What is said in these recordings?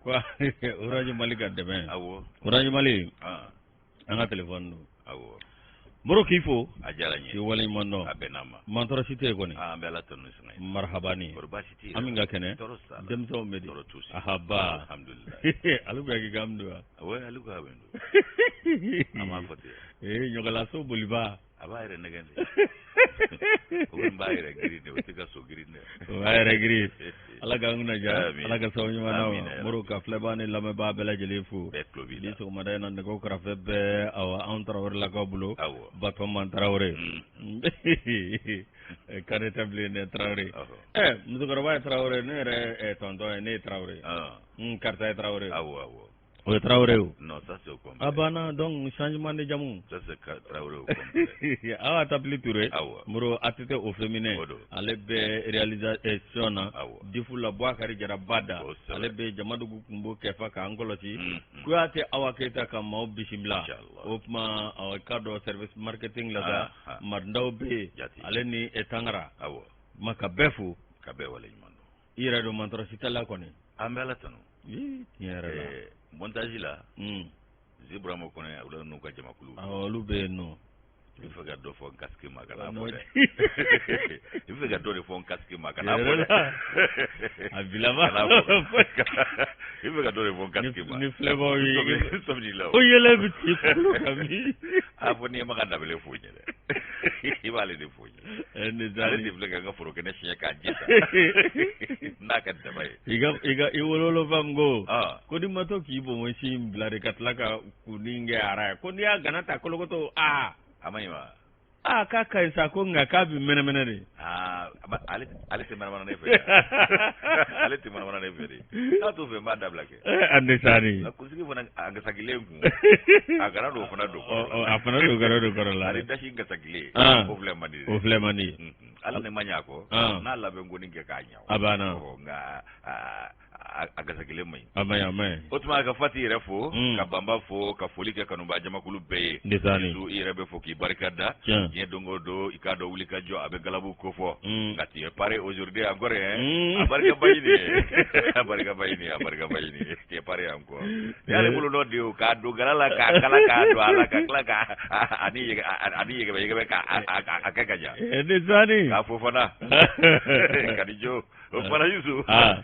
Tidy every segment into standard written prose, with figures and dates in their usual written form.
Ko Orange Mali ka dɛmɛ. Awɔ. Orange Mali. Ah. An ka téléphone don. Awɔ. Moro k'i fo. A diyara n ye. K'i waleɲuman dɔn. A bɛnna ma. Mantɔrɔ si tɛ yen kɔni. Ah, an bɛ Ala tanu ni sanga ye. Marhabani. Kɔri baasi t'i An min ka kɛnɛ. Tɔɔrɔ si t'a la. Denmisɛnw bɛ di. Tɔɔrɔ t'u si. Ahaba. Alhamdulilayi. Alu bɛ k'i ka don wa. Awɔ, alu ka bɛ don. An b'a fɔ ten. Ee ɲɔgɔlaso boliba. A b'a yɛrɛ nɛgɛn de. O kɔni b'a yɛrɛ girin de, o tɛ ka so girin dɛ. O b'a yɛrɛ girin. Ala k'an kunna diya. Amin. Ala ka sababu ɲuman d'an Amin, ma. ya Moro ka filɛbaa ni lamɛnbaa bɛɛ lajɛlen fo. Bɛɛ tulo b'i Ni la. sɔgɔmada in na nɛgɛw karafe bɛɛ awa anw Tarawelelakaw bolo. Awɔ. Batɔman Tarawele. Kane tɛ bilen dɛ Tarawele. Ɔhɔ. Ɛ musokɔrɔba ye Tarawele ne yɛrɛ tɔntɔn ye ne ye Tarawele. Ah. Karisa ye Tarawele. Awɔ, awɔ. O ye Tarawele ye o. Non, ça c'est au complet. A banna donc changement de jamu. Ça c'est Traoré au complet. Awa Tapili Touré. Awɔ. Moro ATT au féminin. O don. Ale bɛ réalisation na. Awɔ. Difu la Bouakari Jara Bada. Kosɛbɛ. Ale bɛ Jamadugu Kunbo kɛfa k'an kɔlɔsi. Kuyate Awa Keyita ka maaw bisimila. Inchallah. O tuma awɔ, i k'a dɔn service marketing la sa. Ah, ah. Marindaw bɛ yen. Jate. Ale ni Tangara. Awɔ. Ma ka bɛɛ fo. Ka bɛɛ waleɲuman dɔn. I yɛrɛ don mantɔrɔ si t'a la kɔni. An bɛ Ala tanu. Ii, tiɲɛ yɛrɛ la. Montage la. Ziburama Kɔnɛ olu n'u ka jamakulu. Awɔ, olu bɛ yen nɔ. I bɛ fɛ ka dɔ fɔ n casque ma ka n'a fɔ dɛ. I bɛ fɛ ka dɔ de fɔ n casque ma ka n'a fɔ dɛ. A bilama. Ka n'a fɔ. I bɛ fɛ ka dɔ de fɔ n casque ma. Ni filɛbaaw ye. Sɔmi la. O yɛlɛ bɛ t'i kulo kan min. A fɔ n'i ma ka Danbɛlɛ fo n ye dɛ. I b'ale de fo n ye. Ne Ale de filɛ ka n ka foro kɛnɛ siɲɛ k'a ji ta. N'a ka daba ye. I ka i wololofa min ko. Ah. Ko ni ma to k'i bonbonsi in bila de ka tila ka kunnin kɛ ara ye. Ko n'i y'a gana ta kolokoto aa. A ma ɲi wa? Aa k'a ka ɲi sa ko nka k'a bɛ mɛnɛmɛnɛ de. Aa ale ale tɛ manamana ne fɛ. Ale tɛ manamana ne fɛ de. N'a t'o fɛ n b'a dabila kɛ. A ne sari. A kunsigi fana a gasakilen kun. A kana don o fana don kɔrɔ la. A fana don kana don kɔrɔ la. Ale dasi gasakilen. Ah. O filɛ man di dɛ. O filɛ man di. Hali ni ma ɲɛ a kɔ. Ah. N'a labɛn ko nin kɛ k'a ɲɛ. A banna. Ɔ, nka a gasakilen man ɲi. A ma ɲi a ma ɲi. O tuma ka Fati yɛrɛ fo, ka Banba fo, ka foli kɛ kanuba jamakulu bɛɛ ye. Ndesani. Yesu i yɛrɛ bɛ fo k'i barika da. Tiɲɛ. Diɲɛ don o don i k'a dɔn wuli ka jɔ a bɛ galabu kofɔ. Nka tu es paré aujourd'hui encore hein. A barika ba ɲini. A barika ba ɲini, a barika ba ɲini. Tu es paré encore. Ni y'ale bolo nɔ de ye o k'a don gala la k'a kala k'a don a la ka tila ka ani ani yɛgɛbɛ yɛgɛbɛ k'a a kɛ ka ɲa. Ndesani. K'a fo fana. Kadijo. O fana Yusu. Ah.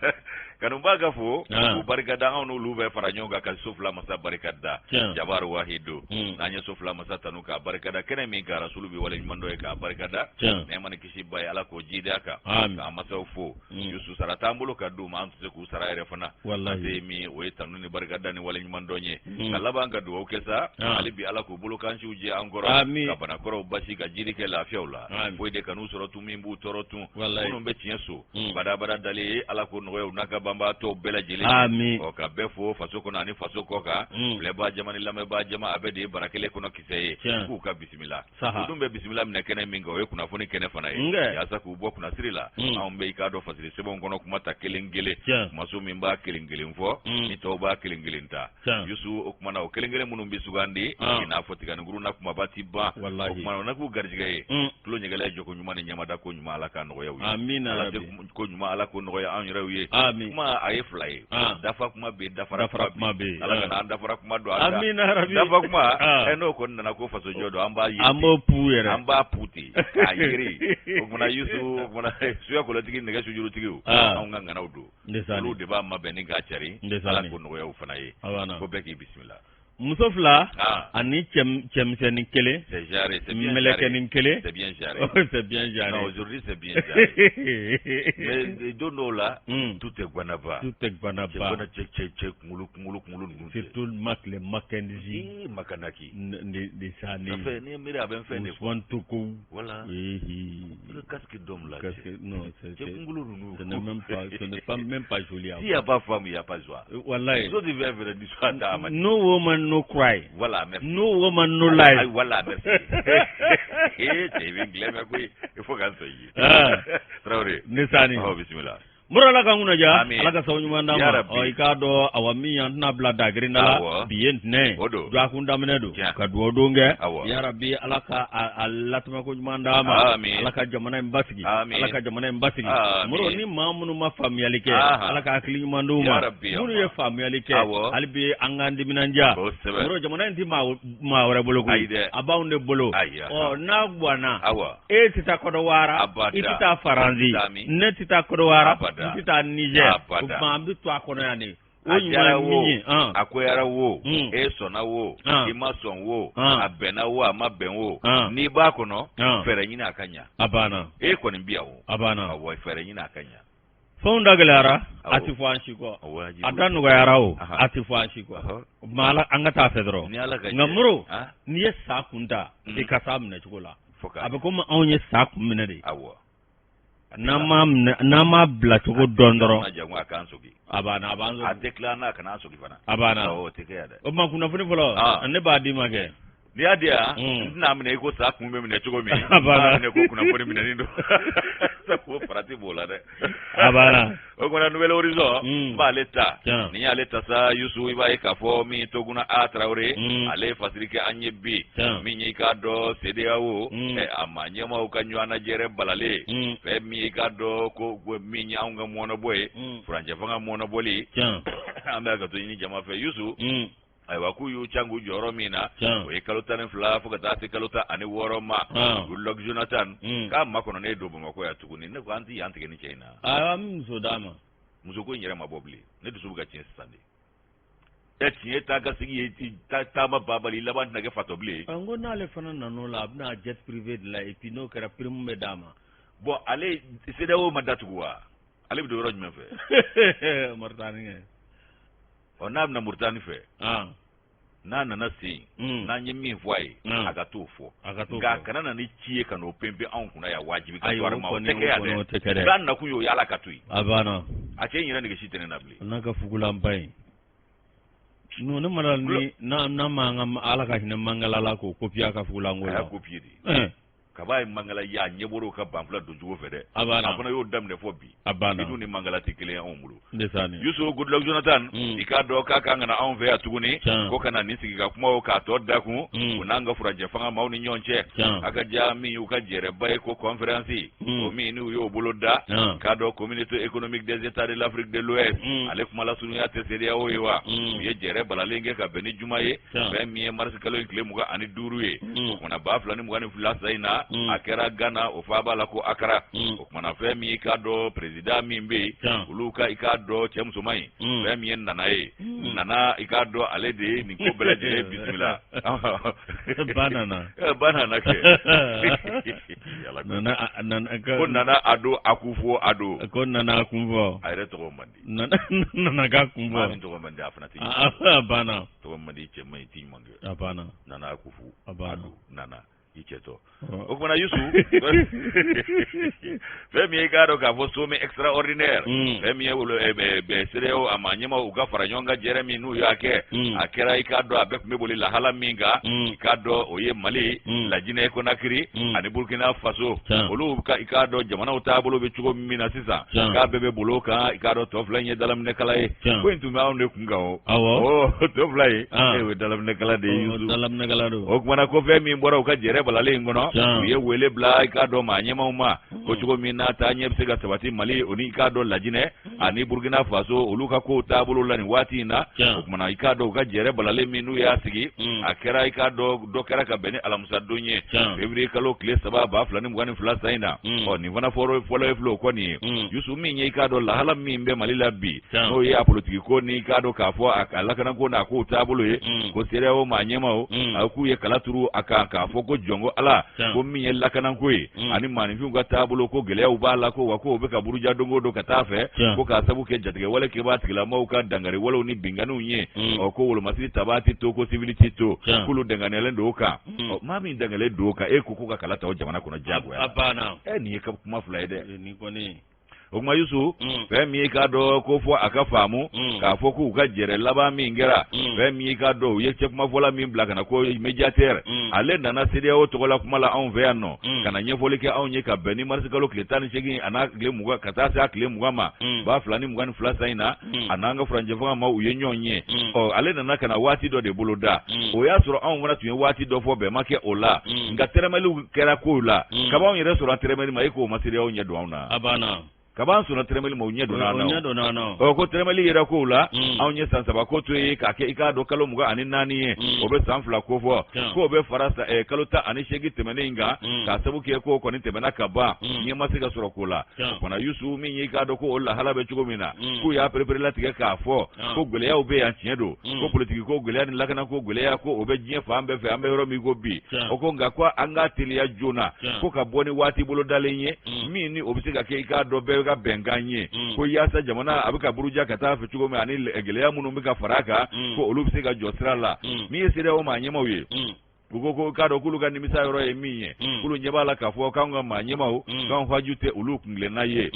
Kanuba ka fo Ah. k'u barika da anw n'olu bɛ fara ɲɔgɔn kan ka so fila masa barika da. Tiɲɛ. Jabaru wahidu. N'an ye so fila masa tanu k'a barika da kɛnɛ min kan Rasulu bɛ wale ɲuman dɔ ye k'a barika da. Tiɲɛ. Nɛɛma ni kisi ba ye Ala k'o jidi a kan. Amin. K'an masaw fo. Yusu sara t'an bolo ka d'u ma an tɛ se k'u sara yɛrɛ fana. Walahi. An se ye min ye o ye tanu ni barika da ni wale ɲuman dɔn ye. Ka laban ka dugawu kɛ sa. Ah. Hali bi Ala k'u bolo kansiw jɛ an kɔrɔ. Amin. Ka banakɔrɔw basi ka jiri kɛ lafiyaw la. Amin. Foyi de kan'u sɔrɔ tun min b'u tɔɔrɔ tun. Walahi. Minnu bɛ tiɲɛ so. Badabada dalen ye Ala k'o nɔgɔya u n'a ka banbaatɔw bɛɛ lajɛlen. Amin. Ɔ ka bɛɛ fo faso kɔnɔ ani faso kɔ kan. Filɛbaa jama ni lamɛnbaa jama a bɛɛ de ye bara kelen kɔnɔ kisɛ ye. Tiɲɛ. K'u ka bisimila. Saha. U dun bɛ bisimila minɛ kɛnɛ min kan o ye kunnafoni kɛnɛ fana ye. Nkɛ. Yaasa k'u bɔ kunnasiri la. Anw bɛ i k'a dɔn fasiri sɛbɛnw kɔnɔ kuma ta kelen kelen. Tiɲɛ. Kumaso min b'a kelen kelen fɔ. Ni tɔw b'a kelen kelen ta. Tiɲɛ. Yusu o kuma na o kelen kelen minnu bɛ sugandi. Ah. I n'a fɔ tiganikuru na kumaba ti ban. Walahi. O kuma na o na k'u garijɛgɛ ye. Tulo ɲɛgɛlɛ jɔko ɲuman ni ɲamada ko ɲuman Ala k'a nɔgɔya u ye. Amina Ala rabi. tɛ ko ɲuman Ala k'o nɔgɔya anw yɛrɛw ye. Amin. Kuma a ye fila ye. Ah. Dafa kuma bɛ yen, dafara Dafara kuma bɛ yen. Ala Ah. kana an dafara kuma don an da. Amina rabi. Dafa kuma, Ah. n'o kɔni nana ko fasojɔ don, an b'a ye An b'o pu yɛrɛ. An b'a pu ten k'a yiri. O kumana Yusu, o kumana suya kolotigi nɛgɛ sujurutigiw, Ah. anw ka ŋanaw don. Ndesani. Olu de b'a mabɛn ni k'a cari. Ndesani. Ala k'o nɔgɔya u fana ye. A banna. Ko bɛɛ k'i bisimila. Muso fila Ah. ani cɛmisɛnnin kelen. C'est jarré, c'est bien Mɛlɛkɛnin jarré. kelen. C'est bien jarré. C'est bien jarré. Non, aujourd'hui c'est bien jarré. Mais don dɔw la, tout est guanaba. Tout est guanaba. Cɛ guana cɛ cɛ cɛ kunkolo kunkolo kunkolo ninnu cɛ. Surtout Mac le Mackenzie. Ii, Makanaki. De Sani. Ça fait ni miiri a bɛ n fɛn de. Ousmane Toko. Voilà. Oui. Le casque d'homme là. Casque, non, c'est, Cɛ c'est, kunkolo ninnu. ce n'est même pas, ce n'est pas, même pas joli. S'il n'y a pas femme, il n'y a pas joie. Wallahi. Les autres, ils viennent venir du soir à Amadi. No woman, no cry. Voilà, merci. No woman, no Ah, life. voilà, merci. Eh, cɛ i bɛ n gɛlɛn mɛn koyi. Il faut k'an sɔn i ye. Ah. Traoré. Ne Sani. Ɔ, bisimila. Moro Ala k'an kunna diya Amin. Ala ka sababu ɲuman d'an Ya ma Rabbi. ɔ i k'a dɔn awa min an tɛna bila dagirinda la Awɔ. bi ye ntɛnɛn ye O don. dɔgɔkun daminɛ don Tiɲɛ. ka dugawu don kɛ Awɔ. ya Rabbi Ala ka a latɛmɛko ɲuman d'an ma Amin. Ala ka jamana in basigi Amin. Ala ka jamana in basigi Amin. Moro ni maa minnu ma faamuyali kɛ Aha. Ala ka hakili ɲuman d'u Ya ma Rabbi, minnu Allah. ye faamuyali kɛ Awɔ. hali bi an k'an timinandiya Kosɛbɛ. Moro jamana in tɛ maa wɛrɛ bolo Ayi koyi dɛ. a b'anw de bolo Ayi, aha. ɔ n'a ganna Awa. e tɛ taa Kɔdɔwara Abada. i tɛ taa Faransi Taa min? ne tɛ taa Kɔdɔwara Abada. n tɛ taa Nizɛri Abada. o tuma an bɛ to a kɔnɔ yan de o A diyara ɲuman ye wo min ye an a koyara wo Mm. e sɔnna wo An. i ma sɔn wo An. a bɛnna wo a ma bɛn wo An. n'i b'a kɔnɔ An. fɛɛrɛ ɲini a ka ɲa a banna e kɔni bi yan o a banna awɔ fɛɛrɛ ɲini a ka ɲa fɛnw da gɛlɛyara Awɔ. a tɛ fɔ an si kɔ O wajibi. a da nɔgɔyara o Aha. a tɛ fɔ an si kɔ Ɔhɔ. o tuma ala an ka taa fɛ dɔrɔn Ni Ala ka nka jɛ. Moro Ah. n'i ye sa kun ta Mm. i ka s'a minɛ cogo la Fo ka a bɛ komi anw ye sa kun minɛ de awɔ n'an m'a minɛ n'an m'a bila cogo dɔn dɔrɔn N'a jago a k'an sogi a banna a b'an a sɔrɔ tɛ tila an n'a kana an sogi fana a banna awɔ o tɛ kɛ yan dɛ o tuma kunnafoni fɔlɔ Ah. ne b'a d'i ma kɛ n'i y'a di yan Mm. n tɛna minɛ i ko sa kun bɛ minɛ cogo min A banna. n b'a minɛ ko kunnafoni minɛni don sabu farati b'o la dɛ A banna. o kumana Nouvel Horizon Mm. n b'ale ta Tiɲɛ. ni y'ale ta sa Yusu i b'a ye k'a fɔ min Toguna A Tarawele Mm. ale ye fasiri kɛ an ye bi Tiɲɛ. min y'i k'a dɔn CEDEAO Mm. a maa ɲɛmaaw ka ɲɔgɔnnajɛrɛ balalen Mm. fɛn min y'i k'a dɔn ko min ye anw ka mɔnɔbɔ ye Mm. furancɛ fanga mɔnɔbɔli Tiɲɛ. an bɛ hakɛto ɲini jama fɛ Yusu Mm. ayiwa k'u y'u can k'u jɔyɔrɔ min na Tiɲɛ. o ye kalo 12 fo ka taa se kalo 16 ma Ah. Goodluck Jonathan Mm. k'a makɔnɔnen don Bamakɔ yan tuguni ne ko an tɛ yan tigɛ ni cɛ in na Ayiwa an bɛ muso d'a ma muso ko in yɛrɛ ma bɔ bilen ne dusu bɛ ka tiɲɛ sisan de ɛ tiɲɛ taa ka segin ye i taama banbali i laban tɛna kɛ fatɔ bilen n ko n'ale fana nan'o la a bɛna jet privé de la et puis n'o kɛra prime bɛ d'a ma bon ale CEDEAO ma datugu wa ale bɛ don yɔrɔ jumɛn fɛ Mauritanie kɛ ɔ n'a bɛna Mauritanie fɛ ah n'a nana se yen Mm. n'an ye min fɔ a ye Mm. a ka t'o fɔ a ka t'o nka a fɔ kana na ni ci ye ka n'o pempe anw kunna yan wajibi ka Ayi, to o ma o kɔni- tɛ kɛ yan o kɔni o dɛ tɛ kɛ dɛ. n'a nakun ye o ye ala ka to yen a banna a cɛ in yɛrɛ nege si tɛ ne na bilen n'a ka fugulanba in non ne ma d'a la ni n'a n'a ma an ka ala ka hinɛ mangala la k'o copier a ka fugulanko a y'a la copier de Eh, kaba ye mangala ye a ɲɛ bɔr'o ka banfula doncogo fɛ dɛ a banna a fana y'o daminɛ fɔ bi a banna i dun ni mangala tɛ kelen ye anw bolo ndesanni Yusuf Goodluck Jonathan Mm. i k'a dɔn k'a kan ka na anw fɛ yan tuguni Tiɲɛ. ko ka na nin sigi ka kumaw k'a tɔ dakun Mm. o n'an ka furancɛ fanga maaw ni ɲɔgɔn cɛ Tiɲɛ. a ka ja min y'u ka jɛrɛba ye ko conférence Mm. o min n'u y'o bolo da Tiɲɛ. k'a dɔn communauté économique des états de l'Afrique de l'Ouest Mm. ale kumalasurunya tɛ CEDEAO ye wa Mm. u ye jɛrɛ balalen kɛ ka bɛn ni juma ye Tiɲɛ. fɛn min ye mars kalo in tile 25 ye Mm. o kumana 2022 san in na Mm. a kɛra Ghana o faaba la ko Accra Mm. o kumana fɛn min i k'a dɔn président min bɛ yen Tiɲɛ. olu ka i k'a dɔn cɛ musoman in Mm. fɛn min ye Nana ye Mm. Nana i k'a dɔn ale de ye nin ko bɛɛ lajɛlen bisimila Ba nana. Ba nana kɛ Yala ko. nana a- nana ko Nana Ado Akufo Ado ko nana kun fɔ a yɛrɛ tɔgɔ man di nana nana ka kun maa min fɔ tɔgɔ man di a fana tɛ a a banna tɔgɔ man di cɛ man ɲi t'i ɲuman kɛ a banna Nana Akufo A banna. Ado Nana i cɛ tɔ Ɔ. o kumana Yusu fɛn min ye i k'a dɔn k'a fɔ sommet extraordinaire Mm. fɛn min ye wolo CEDEAO a maa ɲɛmaaw u ka fara ɲɔgɔn kan jɛrɛ min n'u y'a kɛ Mm. a kɛra i k'a dɔn a bɛɛ tun bɛ boli lahala min kan Mm. i k'a dɔn o ye Mali Mm. Lajinɛ Konakiri Mm. ani Burkina Faso Tiɲɛ. olu ka i k'a dɔn jamanaw taabolo bɛ cogo min na sisan Tiɲɛ. k'a bɛɛ bɛ bolo o kan i k'a dɔn tɔ fila in ye dalaminɛkala ye Tiɲɛ. ko in tun bɛ anw de kun kan o Awɔ. Ɔ, tɔ fila ye Ah. e o ye dalaminɛkala de ye O Yusu dalaminɛkala don o kumana ko fɛn min bɔra u ka jɛrɛ balalen in kɔnɔ Tiɲɛ. u ye wele bila i k'a dɔn maa ɲɛmaw ma ko cogo min na taa ɲɛ bɛ se ka sabati Mali o ni i k'a dɔn Lajinɛ ani Burkina Faso olu ka kow taabolo la nin waati in na Tiɲɛ. o kumana i k'a dɔn u ka jɛrɛ balalen min n'u y'a sigi Mm. a kɛra i k'a dɔn dɔ kɛra ka bɛn ni alamisadon ye Tiɲɛ. février kalo tile 3 2022 san in na Mm. ɔ nin fana fɔlɔ fɔlɔ ye filɛ o kɔni ye Mm. Yusu min ye i k'a dɔn lahala min bɛ Mali la bi Tiɲɛ. n'o ye a politiki ko ni i k'a dɔn k'a fɔ a lakanako n'a kow taabolo ye Mm. ko CEDEAO maa ɲɛmaw Mm. a k'u ye kala turu a kan k'a fɔ ko jɔnko ala Tiɲɛ. ko min ye lakanako ye Mm. ani maaninfinw ka taabolo ko gɛlɛyaw b'a la ko wa ko o bɛ ka buruja don o don ka taa fɛ Tiɲɛ. ko k'a sabu kɛ jatigɛwale kɛbaa tigilamaaw ka dangari walew ni binkanniw ye Mm. ɔ ko wolomasiri tabaa ti to ko sivili ti to Tiɲɛ. k'olu danganiyalen don o kan Mm. ɔ maa min dangalen don o kan e ko ko ka kala ta o jamana kɔnɔ a diyagoya banna ɛ nin ye ka kuma fila ye dɛ nin kɔni O tuma Yusu, fɛn min ye k'a dɔn ko fɔ a ka faamu k'a fɔ k'u ka jɛrɛ laban min kɛra, fɛn min ye k'a dɔn u ye cɛkumafɔla min bila ka na ko médiateur, ale nana CEDEAO tɔgɔla kuma la anw fɛ yan nɔ ka na ɲɛfɔli kɛ anw ye ka bɛn ni marisikalo tile 18 a n'a tile 20 ka taa se a tile 20 ma 2022 san in na, a n'an ka furancɛ fanga maaw u ye ɲɔgɔn ye. Ɔ, ale nana ka na waati dɔ de boloda, o y'a sɔrɔ anw fana tun ye waati dɔ fɔ, bɛn ma kɛ o la, nka tɛrɛmɛliw kɛra kow la. Kab'anw yɛrɛ sɔrɔ tɛrɛmɛli ma, e k'o ma CEDEAO ɲɛ don anw na. A banna. Kab'an sɔnna tɛrɛmɛli ma, u ɲɛ donna an na. Ɔ, ko tɛrɛmɛli yɛrɛ kow la, anw ye san 3 ko to ye k'a kɛ i k'a dɔn kalo 24 ye, o bɛ san 2 ko fɔ, k'o bɛ fara kalo 18 tɛmɛnen in kan, k'a sabu kɛ k'o kɔni tɛmɛna ka ban, ɲɛ ma se ka sɔrɔ ko la. O fana Yusu, min ye i k'a dɔn ko o lahala bɛ cogo min na, k'u y'a pereperelatigɛ k'a fɔ ko gɛlɛyaw bɛ yan, tiɲɛ don, ko politiki ko gɛlɛya ni lakana ko gɛlɛya, ko o bɛ diɲɛ fan bɛɛ fɛ, an bɛ yɔrɔ min ko bi. O ko nka ko an k'a teliya joona ko ka bɔ ni waati bolodalen ye min ni o bɛ se ka kɛ i k'a dɔn bɛɛ ka bɛnkan ye, ko yaasa jamana a bɛ ka buruja ka taa fɛ cogo min, ani gɛlɛya minnu bɛ ka fara a kan, ko olu bɛ se ka jɔ sira la. Min ye CEDEAO maa ɲɛmaaw ye, u ko k'a dɔn k'olu ka nimisa yɔrɔ ye min ye, k'olu ɲɛ b'a la k'a fɔ k'anw ka maa ɲɛmaaw, k'anw haju tɛ olu kuntilenna ye.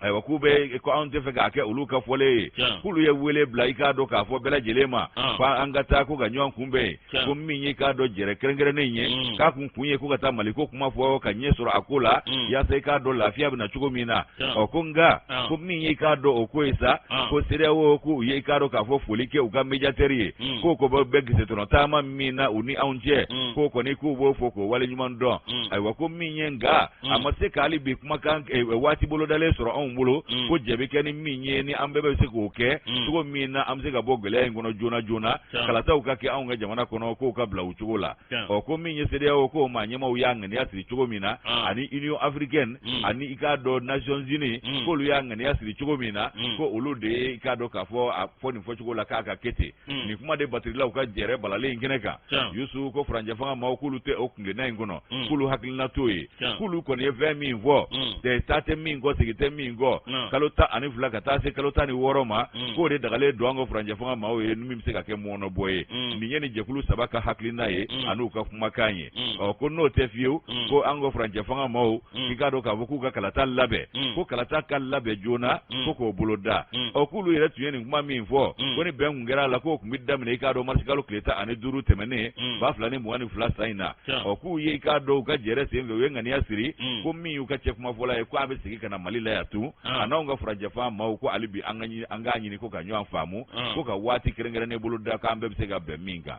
Ayiwa, k'u bɛ ko anw tɛ fɛ k'a kɛ olu ka fɔlen ye, k'olu ye wele bila i k'a dɔn k'a fɔ bɛɛ lajɛlen ma ko an ka taa ko ka ɲɔgɔn kunbɛn, ko min ye k'a dɔn jɛrɛ kɛrɛnkɛrɛnnen ye, k'a kun ye ko ka taa Maliko kuma fɔ ka ɲɛ sɔrɔ a ko la, yaasa i k'a dɔn lafiya bɛ na cogo min na. Ɔ, ko nka ko min ye i k'a dɔn o ko ye sa, ko CEDEAO k'u ye i k'a dɔn k'a fɔ foli kɛ u ka médiateur ye, k'o ko bɛ gisɛtɔnɔ taama min na u ni anw cɛ, k'o kɔni k'u b'o fɔ k'o waleɲuman dɔn. Ayiwa, ko min ye nka a ma se k'ale bi kumakan waati bolodalen sɔrɔ anw bolo, ko jɛ bɛ kɛ ni min ye ni an bɛɛ bɛ se k'o kɛ cogo min na an bɛ se ka bɔ gɛlɛya in kɔnɔ joona joona, kalataw ka kɛ anw ka jamana kɔnɔ, k'o ka bila o cogo la. Ɔ, ko min ye CEDEAO k'o maa ɲɛmaaw y'a ŋaniya siri cogo min na, ani Union africaine ani i k'a dɔn Nations Unies, k'olu y'a ŋaniya siri cogo min na, ko olu de ye i k'a dɔn k'a fɔ a fɔ nin fɔcogo la k'a ka kɛ ten. Nin kuma de batirilaw ka jɛrɛ balalen in kɛnɛ kan. Yusu, ko furancɛ fanga maaw k'olu tɛ o kuntilenna in kɔnɔ, k'olu hakilina t'o ye, k'olu kɔni ye fɛn min fɔ, taa tɛ min kɔ, segin tɛ min kɔ, kalo 12 ka taa se kalo 16 ma, k'o de dagalen don an ka furancɛ fanga maaw ye, min bɛ se ka kɛ mɔnɔbɔ ye. Nin ye nin jɛkulu 3 ka hakilina ye an'u ka kumakan ye. Ɔ, ko n'o tɛ fiyewu, ko an ka furancɛ fanga maaw k'i k'a dɔn k'a fɔ k'u ka kalata labɛn, ko kalata ka labɛn joona, ko k'o boloda. Ɔ, k'olu yɛrɛ tun ye nin kuma min fɔ, ko ni bɛn kun kɛra a la, k'o tun bɛ daminɛ i k'a dɔn marisikalo tile 15 tɛmɛnen 2022 san in na. Ɔ, k'u ye i k'a dɔn u ka jɛrɛ sen fɛ, u ye ŋaniya siri ko min y'u ka cɛ kumafɔla ye, ko a bɛ segin ka na Mali la yan tun, a n'anw ka furancɛ fanga maaw, ko hali bi an k'a ɲini ko ka ɲɔgɔn faamu, ko ka waati kɛrɛnkɛrɛnnen boloda k'an bɛɛ bɛ se ka bɛn min kan.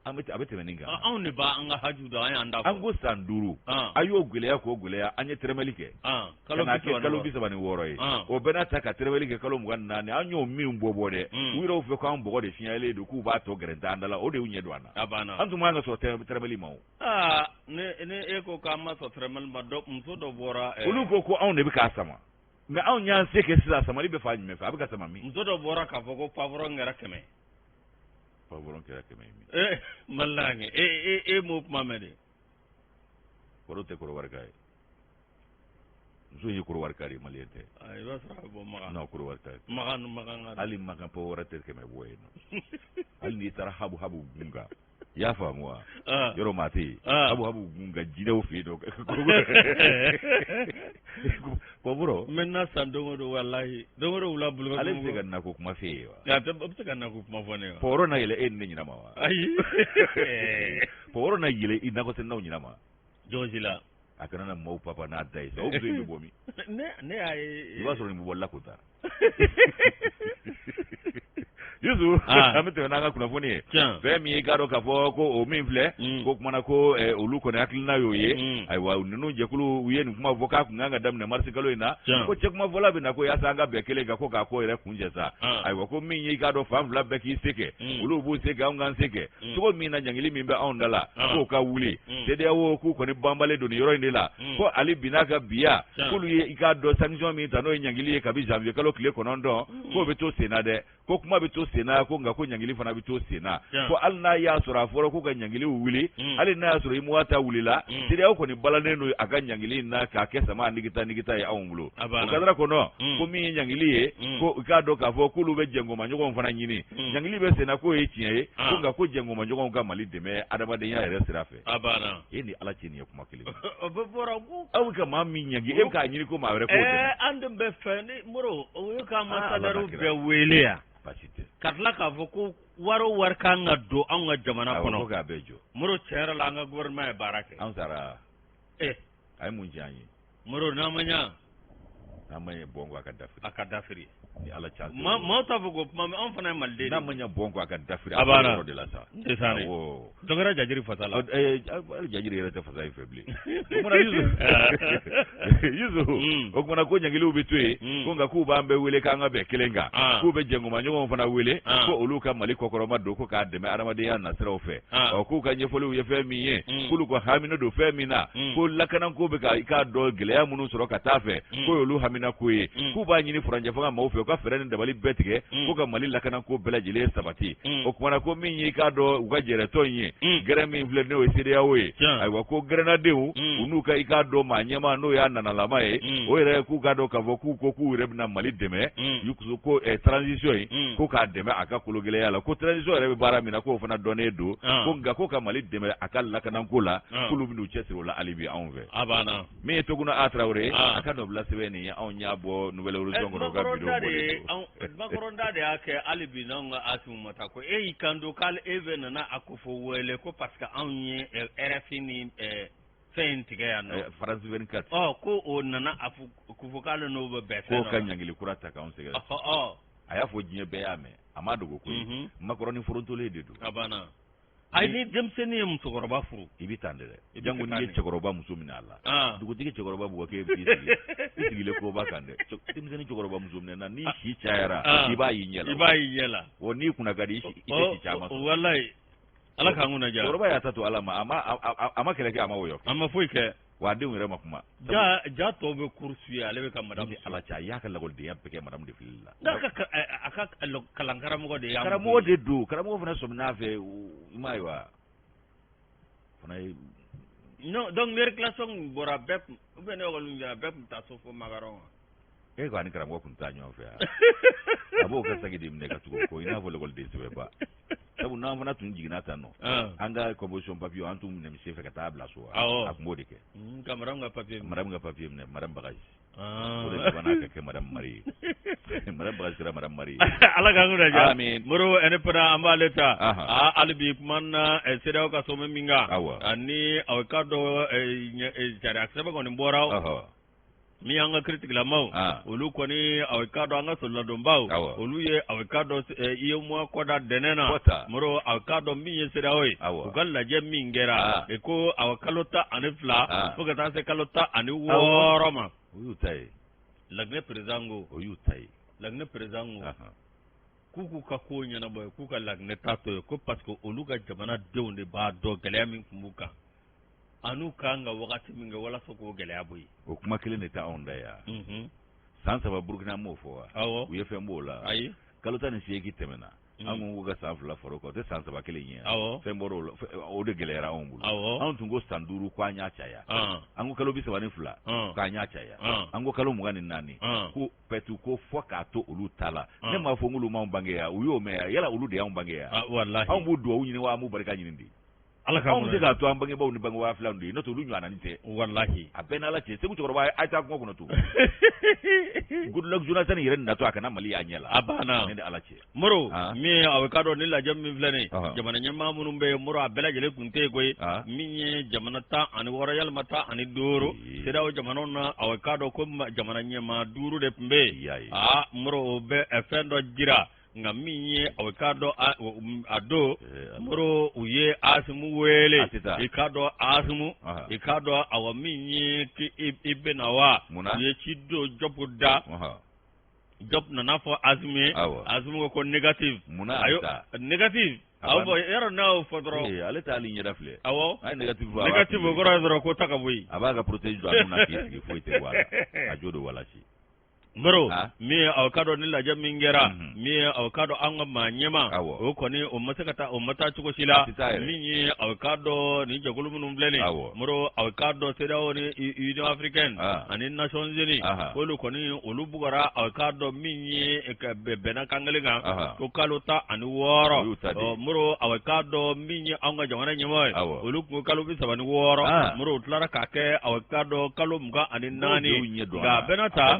A bɛ tɛmɛ nin kan. Anw de b'an ka haju dɔn, an y'an da fɔ. An ko san 5, a y'o gɛlɛya k'o gɛlɛya, an ye tɛrɛmɛli kɛ kalo 36 ye, o bɛɛ n'a ta ka tɛrɛmɛli kɛ kalo 24, an y'o min bɔ bɔ dɛ, u yɛrɛw fɛ k'an bɔgɔ de fiɲɛlen don, k'u b'a tɔ gɛrɛntɛ an da la, o de y'u ɲɛ don an na. An tun man kan ka sɔn tɛrɛmɛli ma o. Aa, ne e ko k'an ma sɔn tɛrɛmɛli ma, dɔ muso dɔ bɔra. Olu ko ko anw de bɛ k'a sama, mais anw y'an se kɛ sisan, samali bɛ fan jumɛn fɛ, a bɛ ka sama min? Muso dɔ bɔra k'a fɔ ko poivron kɛra 100. Poivron kɛra 100 ye min? Eh, Malilankɛ, e m'o kuma mɛn de? Kɔrɔ tɛ kɔrɔwarika ye. Muso in ye kɔrɔwarika de ye, maliyɛn tɛ. I b'a sɔrɔ a bɛ bɔ Makan. Non, kɔrɔwarika ye. Makan, Makan ka. Hali Makan poivron tɛ 100 bɔ yen nɔ. Hali n'i taara habu habu gun kan. I y'a faamu wa? Yɔrɔ maa tɛ yen. Habu habu gun kan jinɛw fɛ yen nɔ. Poivron. N bɛ na san don o don, walahi. Don o don wula bolo. Ale bɛ se ka nako kuma f'e ye wa? A bɛ se ka nako kuma fɔ ne ye wa? Poivron na yɛlɛ e ni ne ɲɛna ma wa? Ayi. Poivron na yɛlɛ i nakɔ sɛnɛnaw ɲɛna ma. Jɔn si la. A kana na maaw papa n'a da ye sa, o muso in bɛ bɔ min? Ne y'a ye. I b'a sɔrɔ nin bɛ bɔ Lakota. Yusu, an bɛ tɛmɛ n'an ka kunnafoni ye. Fɛn min ye i k'a dɔn k'a fɔ ko o min filɛ, ko kumana ko olu kɔni hakilina y'o ye. Ayiwa, ninnu jɛkulu u ye nin kuma fɔ k'a kun kan ka daminɛ marisi kalo in na, ko cɛkumafɔla bɛ na ko yaasa an ka bɛn kelen kan, ko k'a ko yɛrɛ kuncɛ sa. Ayiwa, ko min ye i k'a dɔn fan fila bɛɛ k'i se kɛ, olu b'u se kɛ, anw k'an se kɛ cogo min na, ɲangili min bɛ anw da la, k'o ka wuli. CEDEAO k'u kɔni banbalen don nin yɔrɔ in de la, ko hali bi n'a ka biya, k'olu ye i k'a dɔn sanction min ta, n'o ye ɲangili ye kabi janvier kalo tile 9, k'o bɛ to sen na dɛ. Ko kuma bɛ to senna, ko nka ko ɲangili fana bɛ to senna, ko hali n'a y'a sɔrɔ a fɔra ko ka ɲangiliw wuli, hali n'a y'a sɔrɔ UEMOA ta wulila, CEDEAO kɔni balannen don a ka ɲangili in na k'a kɛ sama nigita nigita ye anw bolo. O kadara kɔnɔ, ko min ye ɲangili ye, ko i k'a dɔn k'a fɔ k'olu bɛ jɛnkomaɲɔgɔnw fana ɲini. Ɲangili bɛ senna, k'o ye tiɲɛ ye, ko nka ko jɛnkomaɲɔgɔnw ka Mali dɛmɛ adamadenya yɛrɛ sira fɛ. E ni Ala cɛ, nin ye kuma kelen. O bɛ bɔra ko Aw bɛ ka maa min ɲangi, e bɛ k'a ɲini ko maa wɛrɛ k'o dɛmɛ. An dun bɛ fɛ ni Moro, o ye k'an ambassadeur bɛɛ wele yan. Baasi tɛ. Ka tila k'a fɔ ko wari o wari kan ka don anw ka jamana kɔnɔ. Awɔ, ko k'a bɛɛ jɔ. Moro, tiɲɛ yɛrɛ la, an ka gouvernement ye baara kɛ. Anw sara. A ye mun diya an ye? Moro, n'an ma ɲa. N'an ma ɲɛ bɔn kɔ, a ka dafiri. A ka dafiri. Ni Ala cɛ. Maaw t'a fɔ ko kuma, anw fana ye maliden. N'a ma ɲɛ bɔn kɔ, a ka dafiri. A banna. Yɔrɔ de la sa. Sisan de. Awɔ. Dɔ kɛra jajiri fasa la. Hali jajiri yɛrɛ tɛ fasa in fɛ bilen. O kumana Yusu, o kumana ko ɲangiliw bɛ to yen, ko nka k'u b'an bɛɛ wele k'an ka bɛn kelen kan, k'u bɛ jɛnkomaɲɔgɔnw fana wele, ko olu ka Mali kɔkɔrɔma don, ko k'a dɛmɛ adamadenya nasiraw fɛ. Ɔ, k'u ka ɲɛfɔliw ye fɛn min ye, k'olu ka hamina don fɛn min na, ko lakanako bɛ ka i k'a dɔn gɛlɛya minnu sɔrɔ ka taa fɛ, k'o y'olu hamina ko ye, k'u b'a ɲini furancɛ fanga maaw fɛ, u ka fɛɛrɛ ni dabali bɛɛ tigɛ ko ka Mali lakanako bɛɛ lajɛlen sabati. O kumana ko min ye i k'a dɔn u ka jɛrɛtɔn in ye, gɛrɛn min filɛ, n'o ye CEDEAO ye, ayiwa, ko gɛrɛnnadenw u n'u ka i k'a dɔn maa ɲɛmaa, n'o y'a nanalama ye, o yɛrɛ k'u k'a dɔn k'a fɔ k'u ko k'u yɛrɛ bɛna Mali dɛmɛ ko transition in, ko k'a dɛmɛ a ka kologɛlɛya la, ko transition yɛrɛ bɛ baara min na, k'o fana dɔnnen don, ko nka ko ka Mali dɛmɛ a ka lakanako la, k'olu bɛn'u cɛsiri o la hali bi anw fɛ. A banna. Min ye Toguna A Tarawele, a ka nɔbila sɛbɛn nin ye, anw y'a bɔ Nouvel Horizon kɔnɔ, ka bidon bɔlen don. Macron da de y'a kɛ hali bi n'anw ka Asimu ma taa, ko e y'i kan don k'ale e bɛ nana a ko fo wele ko parce que anw ye RFI ni fɛn in tigɛ yan nɔ. France 24. Ɔ, ko o nana a fɔ ko fo k'ale n'o bɛ bɛn fɛn dɔ la. K'o ka ɲangili kura ta k'anw sɛgɛrɛ. A y'a fɔ, diɲɛ bɛɛ y'a mɛn, a ma dogo koyi. Macron ni forotolen de don. A banna. Ayi, ni denmisɛnnin ye musokɔrɔba furu. I bɛ tan de dɛ, jango n'i ye cɛkɔrɔba muso minɛ a la. Dugutigi cɛkɔrɔba bugɔ k'e bɛ t'i sigi i sigilen koba kan dɛ. Denmisɛnnin cɛkɔrɔba muso minɛ na, n'i si cayara, i b'a y'i ɲɛ la. I b'a y'i ɲɛ la. Wa n'i kunna ka di, i tɛ si caman sɔrɔ. Walayi, Ala k'an kunna diya. Cɛkɔrɔba y'a ta to Ala ma, a ma kɛlɛ kɛ, a ma wɔyɔ kɛ. A ma foyi kɛ. Wa a denw yɛrɛ ma kuma. Ja ja tɔw bɛ course ye, ale bɛ ka madame. Ni Ala cɛ, a y'a ka lakɔlidenya bɛɛ kɛ madame de filili la. N'a ka a ka kalan karamɔgɔ de y'a. Karamɔgɔ de don, karamɔgɔ fana sɔmin'a fɛ, i m'a ye wa? Fana ye. Non, donc ne réclamation bɔra bɛɛ kun ou bien ne ekɔli jara bɛɛ kun taa so fo macaron wa. E ko ani karamɔgɔ kun t'a ɲɔgɔn fɛ yan, a b'o ka saki de minɛ ka tugu o kɔ i n'a fɔ lakɔliden sɛbɛba, sabu n'an fana tun jiginna tan nɔ, an ka composition papier, an tun minɛ misi fɛ ka taa bila so wa, a tun b'o de kɛ. Ka madame ka papier minɛ. Madame ka papier minɛ, madame Bagaji. O de labanna ka kɛ madame Marie ye. Madame Bagaji kɛra madame Marie ye. Ala k'an kunna diya. Amin. Moro indépendant, an b'ale ta. Hali bi kuma na CEDEAO ka sommet min kan. Ani aw ka dɔn sariya sɛbɛn kɔni bɔra. Min y'an ka kiritigilamaw, olu kɔni, aw k'a dɔn an ka soladonbaw, olu ye aw k'a dɔn UEMOA kɔda dɛnɛn na. Moro, aw k'a dɔn min ye CEDEAO ye, u ka lajɛ min kɛra e ko aw kalo 12 fo ka taa se kalo 16 ma. O y'u ta ye. Laginɛ président ko. O y'u ta ye. Laginɛ président ko k'u ka ko ɲɛnabɔ ye, k'u ka Laginɛ ta to ye, ko parce que olu ka jamanadenw de b'a dɔn gɛlɛya min tun b'u kan, an'u kan ka wagati min kɛ walasa k'o gɛlɛya bɔ yen. O kuma kelen de tɛ anw da yan. San 3 Burukina m'o fɔ wa? U ye fɛn b'o la. Ayi. Kalo 18 tɛmɛna. An ko ka san 2 fara o kan, o tɛ san 3 kelen ye. Fɛn bɔra o la, o de gɛlɛyara anw bolo. Anw tun ko san 5 ko an y'a caya. An ko kalo 32 k'an y'a caya. An ko kalo 24 ko pɛtu ko fɔ k'a to olu ta la. Ne m'a fɔ k'olu m'anw bange yan, u y'o mɛn yan, yala olu de y'anw bange yan? Anw b'u duwawu ɲini wa, an b'u barika ɲini de? Ala ka anw bɛ se k'a to an bangebaaw ni bangebaa filanw de ye, n'o tɛ olu ɲɔgɔnna tɛ. Walahi. A bɛɛ n'Ala cɛ, Segu cɛkɔrɔba a ye taa kungo kɔnɔ to. Goodluck Jonathan yɛrɛ natɔ a kana Mali y'a ɲɛ la. A banna. Ne ni Ala cɛ. Moro, min a ka dɔn ni lajɛ min filɛ nin ye, jamana ɲɛmaa minnu bɛ yen, Moro, a bɛɛ lajɛlen tun tɛ yen koyi. Min ye jamana 16 yalima 15 CEDEAO jamanaw na, a ka dɔn ko jamana ɲɛmaa 5 de tun bɛ yen. Aa Moro, o bɛ fɛn dɔ jira. Nka min ye aw k'a dɔn a don, Moro, u ye Asimu wele, i k'a dɔn Asimu, i k'a dɔn awa min ye k'i bɛ na wa, u ye ci don Jɔpu da. Jɔpu nana fɔ Asimu ye, Asimu ko négatif. Négatif. Awɔ, yɔrɔ n'a y'o fɔ dɔrɔn. Ale t'ale ɲɛda filɛ. Awɔ. A ye négatif fɔ. Négatif o kɔrɔ ye dɔrɔn ko ta ka bɔ yen. A b'a ka protège don a nun na k'i sigi, foyi tɛ bɔ a la. A jo don walasi. Moro min ye aw k'a dɔn ni lajɛ min kɛra min ye aw k'a dɔn an ka maa ɲɛmaa o kɔni o ma se ka taa o ma taa cogo si la min ye aw k'a dɔn ni jɛkulu minnu filɛ nin Moro aw k'a dɔn CEDEAO ni Union africaine ani Nations Unies k'olu kɔni olu bugara aw k'a dɔn min ye bɛnna kan kelen kan ko kalo 16 Moro aw k'a dɔn min ye anw ka jamana ɲɛmaa ye olu tun ko kalo 36 Moro u tilara k'a kɛ aw k'a dɔn kalo 24 nka a bɛɛ n'a ta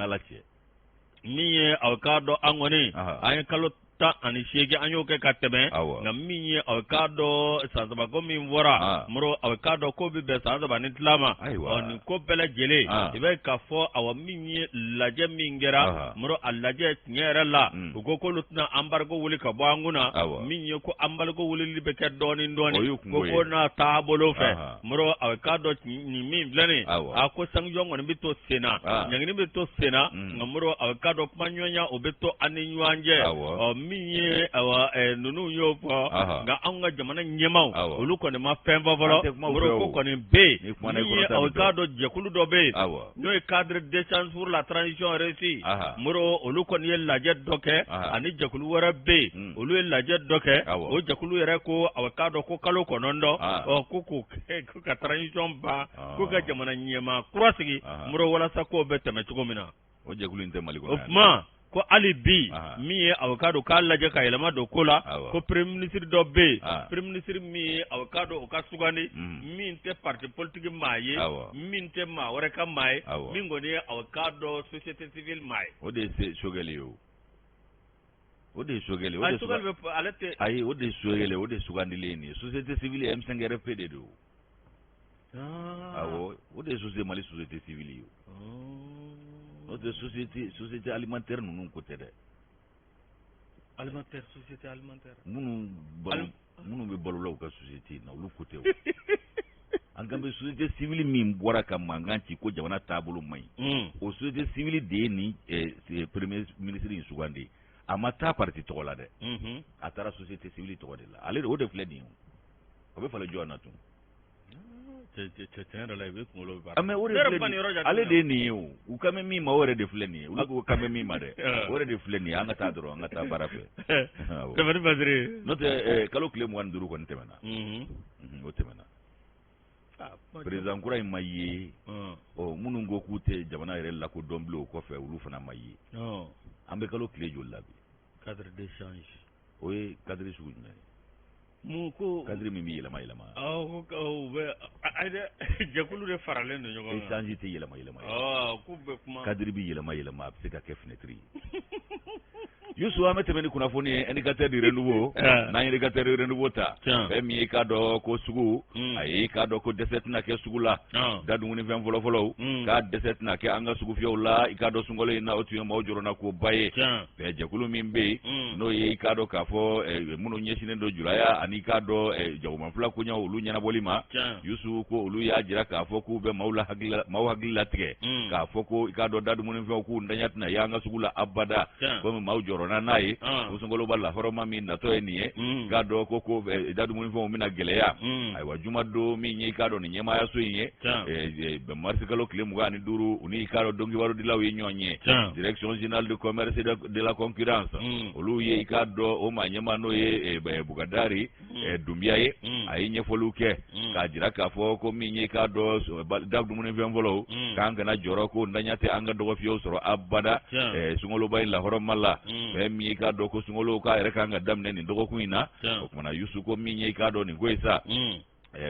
min ye aw k'a dɔn an kɔni an ye kalo 18 an y'o kɛ ka tɛmɛ nka min ye aw k'a dɔn san saba ko min fɔra Moro aw k'a dɔn k'o bɛ bɛn san saba ni tila ma ɔ nin ko bɛɛ lajɛlen i b'a ye k'a fɔ awa min ye lajɛ min kɛra Moro a lajɛ tiɲɛ yɛrɛ la u ko k'olu tɛna embargo wuli ka bɔ an kunna min ye ko embargo wulili bɛ kɛ dɔɔnin dɔɔnin ko ko n'a taabolo fɛ Moro aw k'a dɔn nin min filɛ nin a ko sanction kɔni bɛ to sen na ɲangini bɛ to sen na nka Moro aw k'a dɔn kumaɲɔgɔnya o bɛ to an ni ɲɔgɔn cɛ ɔ min ye awa ninnu y'o fɔ nka anw ka jamana ɲɛmaaw olu kɔni ma fɛn fɔ fɔlɔ Moro ko kɔni bɛ yen min ye aw k'a dɔn jɛkulu dɔ bɛ yen n'o ye cadre d'échange pour la transition réussie Moro olu kɔni ye lajɛ dɔ kɛ ani jɛkulu wɛrɛ bɛ yen olu ye lajɛ dɔ kɛ o jɛkulu yɛrɛ ko aw k'a dɔn ko kalo 9 ɔ ko k'o kɛ ka transition ban ko ka jamana ɲɛmaa kura sigi Moro walasa k'o bɛ tɛmɛ cogo min na o jɛkulu in tɛ Mali kɔnɔ o tuma ko hali bi min ye aw k'a dɔn k'a lajɛ ka yɛlɛma don ko la ko premier ministre dɔ bɛ yen premier ministre min ye aw k'a dɔn o ka sugandi min tɛ parti politique maa ye min tɛ maa wɛrɛ ka maa ye min kɔni ye aw k'a dɔn société civile maa ye o de ye Choguel ye o o de ye Choguel o de bɛ ale tɛ ayi o de ye Choguel o de sugandilen nin ye société civile M5 RFP de don awɔ o de ye société Mali société civile ye n'o tɛ société alimentaire ninnu ko tɛ dɛ alimentaire société alimentaire minnu bɛ balo la u ka société in na olu ko tɛ o an kan bɛ société civile min bɔra ka mankan ci ko jamana taabolo man ɲi o société civile de ye nin premier ministre in sugandi a ma taa parti tɔgɔ la dɛ a taara société civile tɔgɔ de la ale o de filɛ nin ye o bɛ falen jɔn na tun tiɲɛ yɛrɛ la i bɛ kunkolo baara mais o de filɛ ale de ye nin ye o u kan bɛ min ma o yɛrɛ de filɛ nin ye olu ko kan bɛ min ma dɛ o yɛrɛ de filɛ nin ye an ka taa dɔrɔn an ka taa baara fɛ tɛmɛni Basiri n'o tɛ kalo tile 25 kɔni tɛmɛna o tɛmɛna président kura in ma ye ɔ minnu ko k'u tɛ jamana yɛrɛ lakodɔn bilen o kɔfɛ olu fana ma ye an bɛ kalo tile joli la bi cadre d'échange o ye cadre sugu jumɛn ye mun ko cadre min bɛ yɛlɛma yɛlɛma awɔ ko u bɛ ayi dɛ jɛkulu de faralen don ɲɔgɔn kan échange tɛ yɛlɛma yɛlɛma ye k'u bɛ kuma cadre bɛ yɛlɛma yɛlɛma a bɛ se ka kɛ fenêtre ye Yusu an bɛ tɛmɛ ni kunnafoni ye indicateur du renouveau n'an ye indicateur du renouveau ta fɛn min ye i k'a dɔn ko sugu a ye i k'a dɔn ko dɛsɛ tɛna kɛ sugu la da dumunifɛn fɔlɔfɔlɔw k'a dɛsɛ tɛna kɛ an ka sugufiyɛw la i k'a dɔn sunkalo in na o tun ye maaw jɔrɔna koba ye jɛkulu min bɛ yen n'o ye i k'a dɔn k'a fɔ minnu ɲɛsinnen don julaya ani i k'a dɔn jagomafila koɲɛw olu ɲɛnabɔli ma Yusu ko olu y'a jira k'a fɔ k'u bɛ maaw hakili latigɛ k'a fɔ ko i k'a dɔn da dumunifɛnw k'u ntanya tɛna ye an ka sugu la abada komi maaw jɔrɔna n'a ye ko sunkaloba lahɔrɔma min natɔ ye nin ye k'a dɔn ko da dumunifɛnw bɛna gɛlɛya ayiwa jumadon min ye i k'a dɔn nin ɲɛmaayaso in ye marisikalo tile 25 u ni i k'a dɔn donkibarudilaw ye ɲɔgɔn ye direction générale du commerce et de la concurrence olu ye i k'a dɔn o maa ɲɛmaa n'o ye Bugadari Dunbiya ye a ye ɲɛfɔliw kɛ k'a jira k'a fɔ ko min ye i k'a dɔn da dumunifɛn fɔlɔw k'an kana jɔrɔ ko ntanya tɛ an ka dɔgɔfiyɛw sɔrɔ abada sunkaloba in lahɔrɔma la fɛn min ye i k'a dɔn ko sunkalo k'a yɛrɛ kan ka daminɛ nin dɔgɔkun in na o tuma na Yusu ko min ye i k'a dɔn nin ko ye sa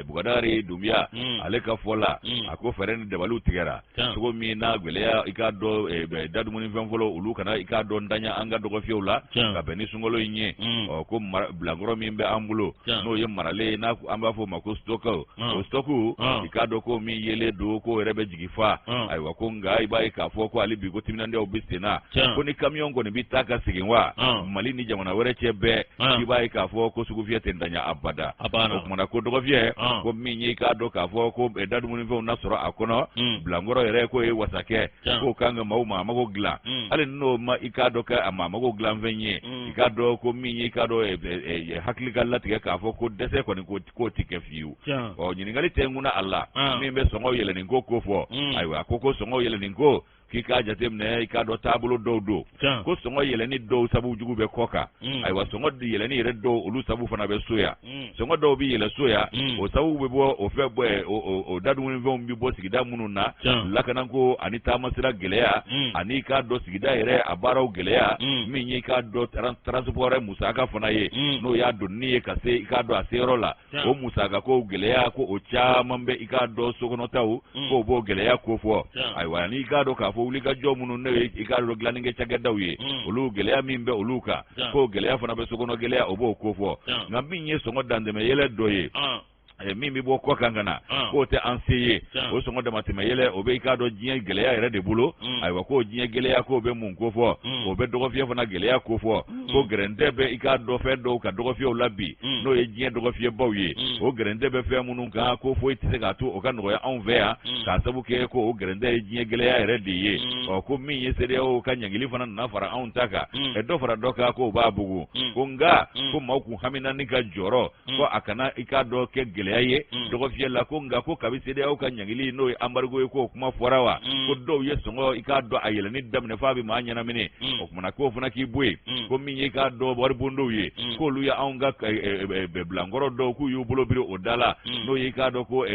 Bugadari Dunbiya ale ka fɔ la a ko fɛɛrɛ ni dabaliw tigɛra cogo min na gɛlɛya i k'a dɔn da dumunifɛn fɔlɔ olu kana i k'a dɔn ntanya an ka dɔgɔfiyɛw la ka bɛn ni sunkalo in ye ɔ ko bilankɔrɔ min bɛ an bolo n'o ye maralen ye n'a an b'a fɔ o ma ko stock o stock i k'a dɔn ko min yelen don k'o yɛrɛ bɛ jigin fa ayiwa ko nka i b'a ye k'a fɔ ko hali bi ko timinandiyaw bɛ sen na ko ni kamiyɔn kɔni bɛ taa ka segin wa Mali ni jamana wɛrɛ cɛ bɛɛ i b'a ye k'a fɔ ko sugufiyɛ tɛ ntanya abada o tuma na ko dɔgɔfiyɛ ko min ye i k'a dɔn k'a fɔ ko da dumunifɛnw na sɔrɔ a kɔnɔ bilankɔrɔ yɛrɛ k'o ye wasa kɛ k'o kan ka maaw maa mago dilan hali n'o ma i k'a dɔn kɛ a maa mago dilanfɛn ye i k'a dɔn ko min ye i k'a dɔn hakili ka latigɛ k'a fɔ ko dɛsɛ kɔni k'o tɛ kɛ fiyewu ɔ ɲininkali tɛ n kunna a la min bɛ sɔngɔ yɛlɛnni ko ko fɔ ayiwa a ko ko sɔngɔ yɛlɛnni ko K'i k'a jateminɛ, i k'a dɔn taabolo dɔw don ko sɔngɔ yɛlɛnni dɔw sabu jugu bɛ kɔ kan. Ayiwa, sɔngɔ yɛlɛnni yɛrɛ dɔw, olu sabu fana bɛ so yan. Sɔngɔ dɔw bɛ yɛlɛ so yan, o sabu bɛ bɔ o fɛ bɔ o dadumunifɛnw bɛ bɔ sigida minnu na, lakanako ani taamasira gɛlɛya, ani i k'a dɔn sigida yɛrɛ a baaraw gɛlɛya, min ye i k'a dɔn transport musaka fana ye, n'o y'a donni ye ka se i k'a dɔn a seyɔrɔ la, o musakako gɛlɛya, ko o caman bɛ i k'a dɔn sokɔnɔtaw, k'o b'o gɛlɛya kofɔ. Ayiwa, ani i k'a dɔn k'a fɔ wulikajɔ minnu n'o ye i k'a dɔn dilannikɛ cakɛdaw ye, olu gɛlɛya min bɛ olu kan, k'o gɛlɛya fana bɛ sokɔnɔ gɛlɛya, o b'o kofɔ. Nka min ye sɔngɔ dantɛmɛ yɛlɛ dɔ ye min bɛ bɔ kɔ kan ka na, k'o tɛ an se ye. O sɔngɔ damatɛmɛ yɛlɛ, o bɛ i k'a dɔn diɲɛ gɛlɛya yɛrɛ de bolo. Ayiwa, k'o diɲɛ gɛlɛya, k'o bɛ mun kofɔ? O bɛ dɔgɔfiyɛ fana gɛlɛya kofɔ, ko gɛrɛntɛ bɛ i k'a dɔn fɛn dɔw ka dɔgɔfiyɛw la bi, n'o ye diɲɛ dɔgɔfiyɛbaw ye. O gɛrɛntɛ bɛ fɛn minnu kan, ko foyi tɛ se k'a to o ka nɔgɔya anw fɛ yan, k'a sabu kɛ ko o gɛrɛntɛ ye diɲɛ gɛlɛya yɛrɛ de ye. Ɔ, ko min ye CEDEAO ka ɲangili fana nana fara anw ta kan, dɔ fara dɔ kan, k'o b'a bugun. Ko nka ko maaw kun hamina ni ka jɔrɔ ko a kana i k'a dɔn kɛ gɛlɛya ye dɔgɔfiyɛ la, ko nka ko kabi CEDEAO ka ɲangili, n'o ye embargo ye, k'o kuma fɔra wa, ko dɔw ye sɔngɔ i k'a dɔn a yɛlɛnni daminɛ f'a bɛ maa ɲɛnamini. O kumana k'o fana k'i bɔ yen, ko min ye i k'a dɔn waribondow ye, k'olu ye anw ka bilankɔrɔ dɔw, k'u y'u bolo biri o da la, n'o ye i k'a dɔn ko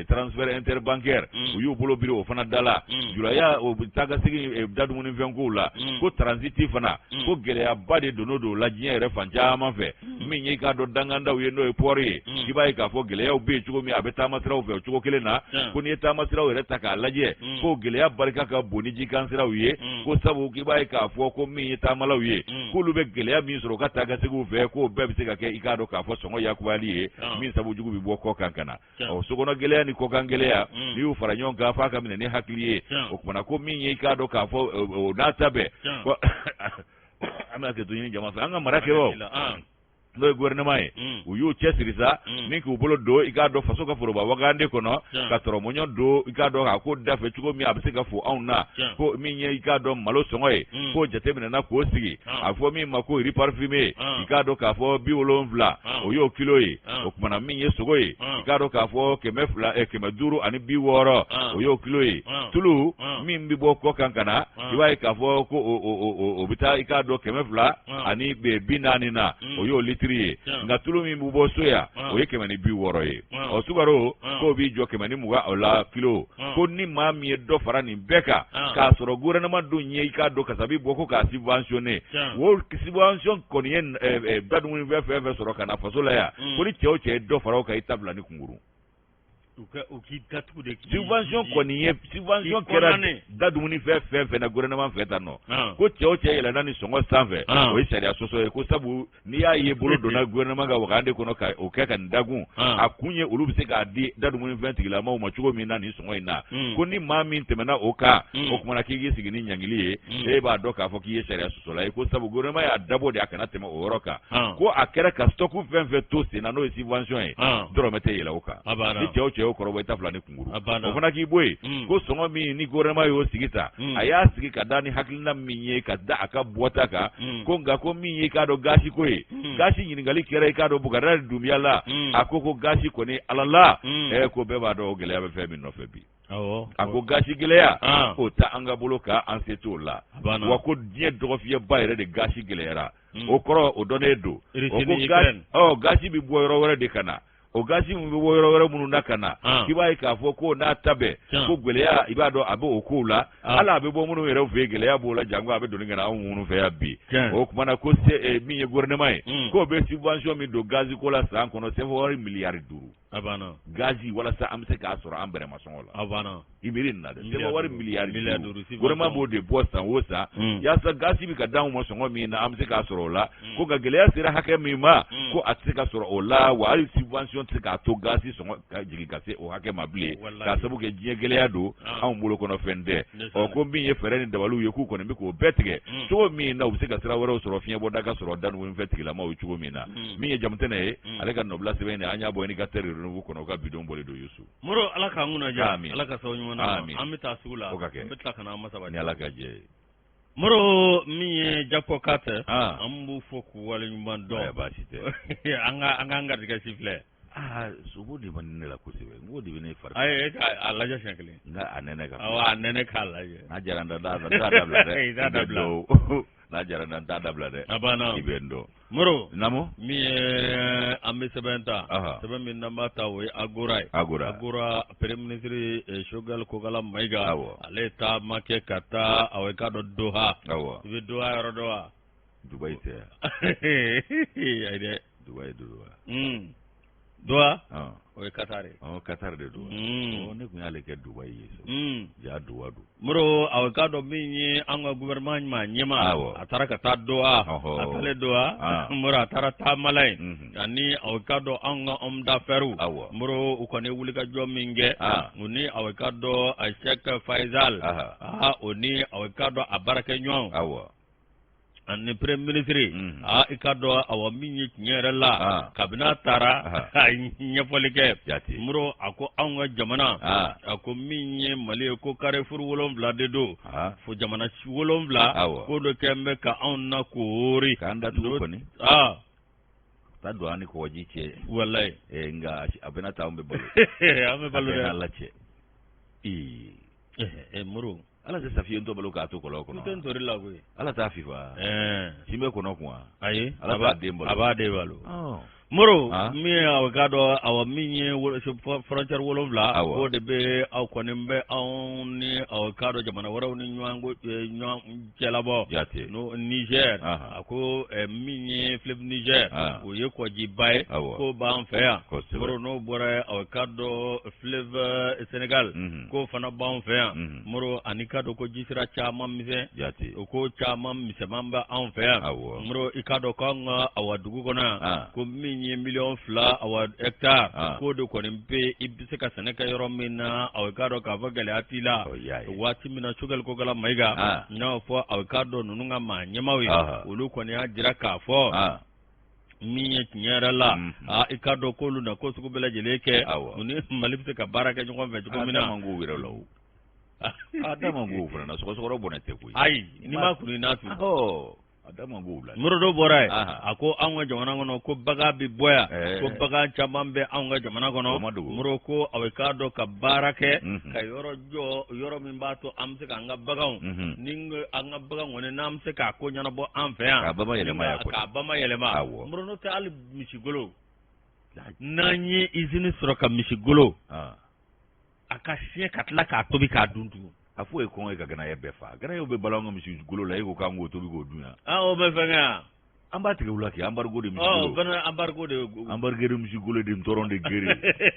transfert interbancaire, u y'u bolo biri o fana da la, julaya o taa ka segin dadumunifɛnkow la, ko transit fana, ko gɛlɛyaba de donn'o don la diɲɛ yɛrɛ fan caman fɛ. Min ye i k'a dɔn dangandaw ye, n'o ye port ye, i b'a ye k'a fɔ gɛlɛyaw bɛ yen cogo min, a bɛ taamasiraw fɛ o cogo kelen na. Ko n'i ye taamasiraw yɛrɛ ta k'a lajɛ, ko gɛlɛya barika ka bon ni jikansiraw ye, ko sabu k'i b'a ye k'a fɔ ko min ye taamalaw ye, k'olu bɛ gɛlɛya min sɔrɔ u ka taa ka seginw fɛ, k'o bɛɛ bɛ se ka kɛ i k'a dɔn k'a fɔ sɔngɔ yakubayali ye, min sabu jugu bɛ bɔ kɔ kan ka na. Ɔ, sokɔnɔ gɛlɛya ni kɔkan gɛlɛya, n'i y'u fara ɲɔgɔn kan, f'a ka minɛ ni hakili ye. O kumana ko min ye i k'a dɔn k'a fɔ o n'a ta bɛɛ, ko an bɛ hakɛto ɲini jama fɛ, an ka mara kɛ, n'o ye gouvernement ye, u y'u cɛsiri sa ni k'u bolo don i k'a dɔn faso ka foroba wagande kɔnɔ, ka tɔrɔmɔɲɔ don i k'a dɔn k'a ko dafɛ cogo min a bɛ se ka fo anw na. Ko min ye i k'a dɔn malo sɔngɔ ye, k'o jateminɛna k'o sigi, a fɔ min ma ko riz parfumé, i k'a dɔn k'a fɔ 70, o y'o kilo ye. O kumana min ye sogo ye, i k'a dɔn k'a fɔ 200, 560, o y'o kilo ye. Tulu min bɛ bɔ kɔ kan ka na, i b'a ye k'a fɔ ko o bɛ taa i k'a dɔn 240 na, o y'o litiri ye. Nka tulu min bɛ bɔ so yan, o ye 160 ye. Ɔ, sukaro, k'o b'i jɔ 120 o la kilo. Ko ni maa min ye dɔ fara nin bɛɛ kan, k'a sɔrɔ gouvernement dun ye i k'a dɔn kasabi bɔ ko k'a subventionné, o subvention kɔni ye dadumunifɛn fɛn fɛn sɔrɔ ka na faso la yan, ko ni cɛ o cɛ ye dɔ fara o kan, i ta bila ni kungurun. U k'i datugu de. Subvention kɔni ye, subvention kɛra dadumunifɛn fɛn fɛn na gouvernement fɛ tan nɔ, ko cɛ o cɛ yɛlɛnna ni sɔngɔ sanfɛ, o ye sariya sɔsɔ ye. Ko sabu n'i y'a ye bolo donna gouvernement ka wagande kɔnɔ ka o kɛ ka nin dagun, a kun ye olu bɛ se k'a di dadumunifɛn tigilamaw ma cogo min na nin sɔngɔ in na. Ko ni maa min tɛmɛna o kan, o kumana k'i k'i sigi ni ɲangili ye, e b'a dɔn k'a fɔ k'i ye sariya sɔsɔla ye. Ko sabu gouvernement y'a dabɔ de a kana tɛmɛ o yɔrɔ kan. Ko a kɛra ka stock fɛn fɛn to sen na, n'o ye subvention ye, dɔrɔmɛ tɛ yɛlɛ o kan. Ni cɛ o cɛ y'o kɔrɔbɔ, i ta fila ni kunguru. O fana k'i bɔ yen, ko sɔngɔ min ni gouvernement y'o sigi ta, a y'a sigi ka da ni hakilina min ye, ka da a ka bɔta kan. Ko nka ko min ye i k'a dɔn gasi ko ye, gasi ɲininkali kɛra i k'a dɔn Bukari Dunbiya la, a ko gasi kɔni ala la, ko bɛɛ b'a dɔn o gɛlɛya bɛ fɛn min nɔfɛ bi. A ko gasi gɛlɛya, k'o ta an ka bolo kan, an se t'o la. Wa ko diɲɛ dɔgɔfiyɛba yɛrɛ de gasi gɛlɛyara, o kɔrɔ o dɔnnen don. O ko gasi bɛ bɔ yɔrɔ wɛrɛ de ka na, o gasi min bɛ bɔ yɔrɔ wɛrɛ minnu na ka na, k'i b'a ye k'a fɔ ko n'a ta bɛɛ, ko gɛlɛya i b'a dɔn a bɛ o kow la. Hali a bɛ bɔ minnu yɛrɛ fɛ yen, gɛlɛya b'o la, janko a bɛ doni ka na anw minnu fɛ yan bi. O tuma na ko min ye gouvernement ye, k'o bɛ subvention min don gazi ko la san kɔnɔ, CFA wari miliyari 5. A banna. Gazi, walasa an bɛ se k'a sɔrɔ an bɛrɛma sɔngɔ la. A banna. I miiri nin na dɛ, CFA wari miliyari 5, gouvernement b'o de bɔ san o san, yaasa gazi bɛ ka d'anw ma sɔngɔ min na, an bɛ se k'a sɔrɔ o la. Ko nka gɛlɛya sera hakɛ min ma, ko a tɛ se ka sɔrɔ o la, wa hali subvention tɛ se k'a to gazi sɔngɔ ka jigin ka se o hakɛ ma bilen, k'a sababu kɛ diɲɛ gɛlɛya don, anw bolo kɔnɔ fɛn tɛ. Ɔ, ko min ye fɛɛrɛ ni dabaliw ye, k'u kɔni bɛ k'o bɛɛ tigɛ cogo min na u bɛ se ka sira wɛrɛw sɔrɔ, fiɲɛbɔda ka sɔrɔ dadumunifɛn tigilamaw ye cogo min na. Min ye Jamutɛnɛ ye, ale ka nɔbila sɛbɛn in, an y'a bɔ Indicateur Renouveau kɔnɔ, u ka bidon bɔlen don Yusu. Moro, Ala k'an kunna diya. Amin. Ala ka sababu ɲuman d'an ma. Amin. An bɛ taa sugu la. O ka kɛ. An bɛ tila ka na an masaba. Ni Ala ka jɛ ye. Moro, min ye Jacob 4, an b'u fo k'u waleɲuman dɔn. Ayiwa, baasi tɛ. An ka an k'an garijɛgɛ si filɛ. Aa, sogo de man di ne la kosɛbɛ, n k'o de bɛ ne fari. Ayi, e ka a lajɛ siɲɛ kelen. N ka a nɛnɛ ka. Awɔ, a nɛnɛ k'a lajɛ. N'a diyara n da, n t'a dabila dɛ. I t'a dabila. N'a diyara n da, n t'a dabila dɛ. A banna. I bɛ n dɔn. Moro. Naamu. Min ye an bɛ sɛbɛn ta. Sɛbɛn min n'an b'a ta, o ye Agora ye. Agora. Agora, premier ministre Choguel Kokala Mayiga. Awɔ. Ale ye taama kɛ ka taa, awɔ, i k'a dɔn Doha. Awɔ. I bɛ Doha yɔrɔ dɔn wa? Dubayi tɛ. Ayi dɛ. Dubayi don wa? Doha? O ye Qatar ye. Ɔ, Qatar de don. Ne tun y'ale kɛ Dubayi ye. Ja Doha don. Moro, awɔ, k'a dɔn min ye an ka gouvernement maa ɲɛmaa. Awɔ. A taara ka taa Doha. A taalen Doha. Moro, a taara taama la yen. Ani, awɔ, k'a dɔn anw ka homme d'affaires. Awɔ. Moro, u kɔni ye wulikajɔ min kɛ. U ni, awɔ, k'a dɔn Cheikh Faisal. O ni, awɔ, k'a dɔn a baarakɛɲɔgɔnw. Awɔ. Ani premier ministre, aa, i k'a dɔn, awa, min ye tiɲɛ yɛrɛ la, kabini a taara, a ye ɲɛfɔli kɛ. Moro, a ko anw ka jamana, a ko min ye Mali ye, ko carrefour 7 de don, fo jamana 7 k'o de kɛn bɛ ka anw na koori. K'an datugu kɔni. Taa don an ni kɔgɔji cɛ. Walayi. Nka a bɛna taa, anw bɛ balo. An bɛ balo dɛ. A bɛɛ n'Ala cɛ. Ee, Moro. Ala tɛ safiyentɔ balo k'a to kɔlɔn kɔnɔ. N tɛ ntori la koyi. Ala t'a fifa. Sin bɛ kɔnɔ kun wa? Ayi. Ala b'a den balo. A b'a den balo. Moro, min ye aw k'a dɔn, awa, min ye frontière 7, o de bɛ aw kɔni bɛ anw ni, aw k'a dɔn, jamana wɛrɛw ni ɲɔgɔn cɛlabɔ. Jate. N'o Niger, a ko min ye fleuve Niger, o ye kɔjiba ye, k'o b'an fɛ yan. Moro, n'o bɔra, aw k'a dɔn fleuve Sénégal, k'o fana b'an fɛ yan. Moro, ani k'a dɔn ko jisira caman misɛn. Jate. O ko caman misɛnman bɛ anw fɛ yan. Moro, i k'a dɔn k'an ka, awa, dugu kɔnɔ yan, ko min ye 2 miliyɔn, awa, hectare, k'o de kɔni bɛ i bɛ se ka sɛnɛ kɛ yɔrɔ min na, aw k'a dɔn k'a fɔ gɛlɛya t'i la. Waati min na Choguel Kokala Mayiga n'a fɔ, aw k'a dɔn ninnu ka maa ɲɛmaaw ye, olu kɔni y'a jira k'a fɔ min ye tiɲɛ yɛrɛ la, aa, i k'a dɔn k'olu na ko sugu bɛɛ lajɛlen kɛ, u ni Mali bɛ se ka baara kɛ ɲɔgɔn fɛ cogo min na. A man k'u yɛrɛ la o. A da man k'o fana na, sɔgɔsɔgɔ bɔnɛ tɛ koyi. Ayi, n'i ma kuru i n'a tu. A da man k'o la. Moro dɔ bɔra yen, a ko anw ka jamana kɔnɔ ko bagan bɛ bɔ yan, ko bagan caman bɛ anw ka jamana kɔnɔ. Moro ko a bɛ k'a dɔn ka baara kɛ ka yɔrɔ jɔ, yɔrɔ min b'a to an bɛ se k'an ka baganw ni an ka bagan kɔni n'an bɛ se k'a ko ɲɛnabɔ an fɛ yan. K'a bama yɛlɛma yan k'a bama yɛlɛma. Moro, n'o tɛ hali misigolo, n'an ye usine sɔrɔ ka misigolo a ka siɲɛ ka tila k'a tobi k'a dun tugun. A fɔ ye kɔngɔ ye ka ganaya bɛɛ fa. Ganayaw bɛ balo an ka misigolo la, e ko k'an k'o tobi k'o dun yan. O bɛ fɛnkɛ yan. An b'a tigɛ u la kɛ embargo de misigolo. Ɔ, fana embargo de. Embargo de misigolo de ntɔrɔn de gere.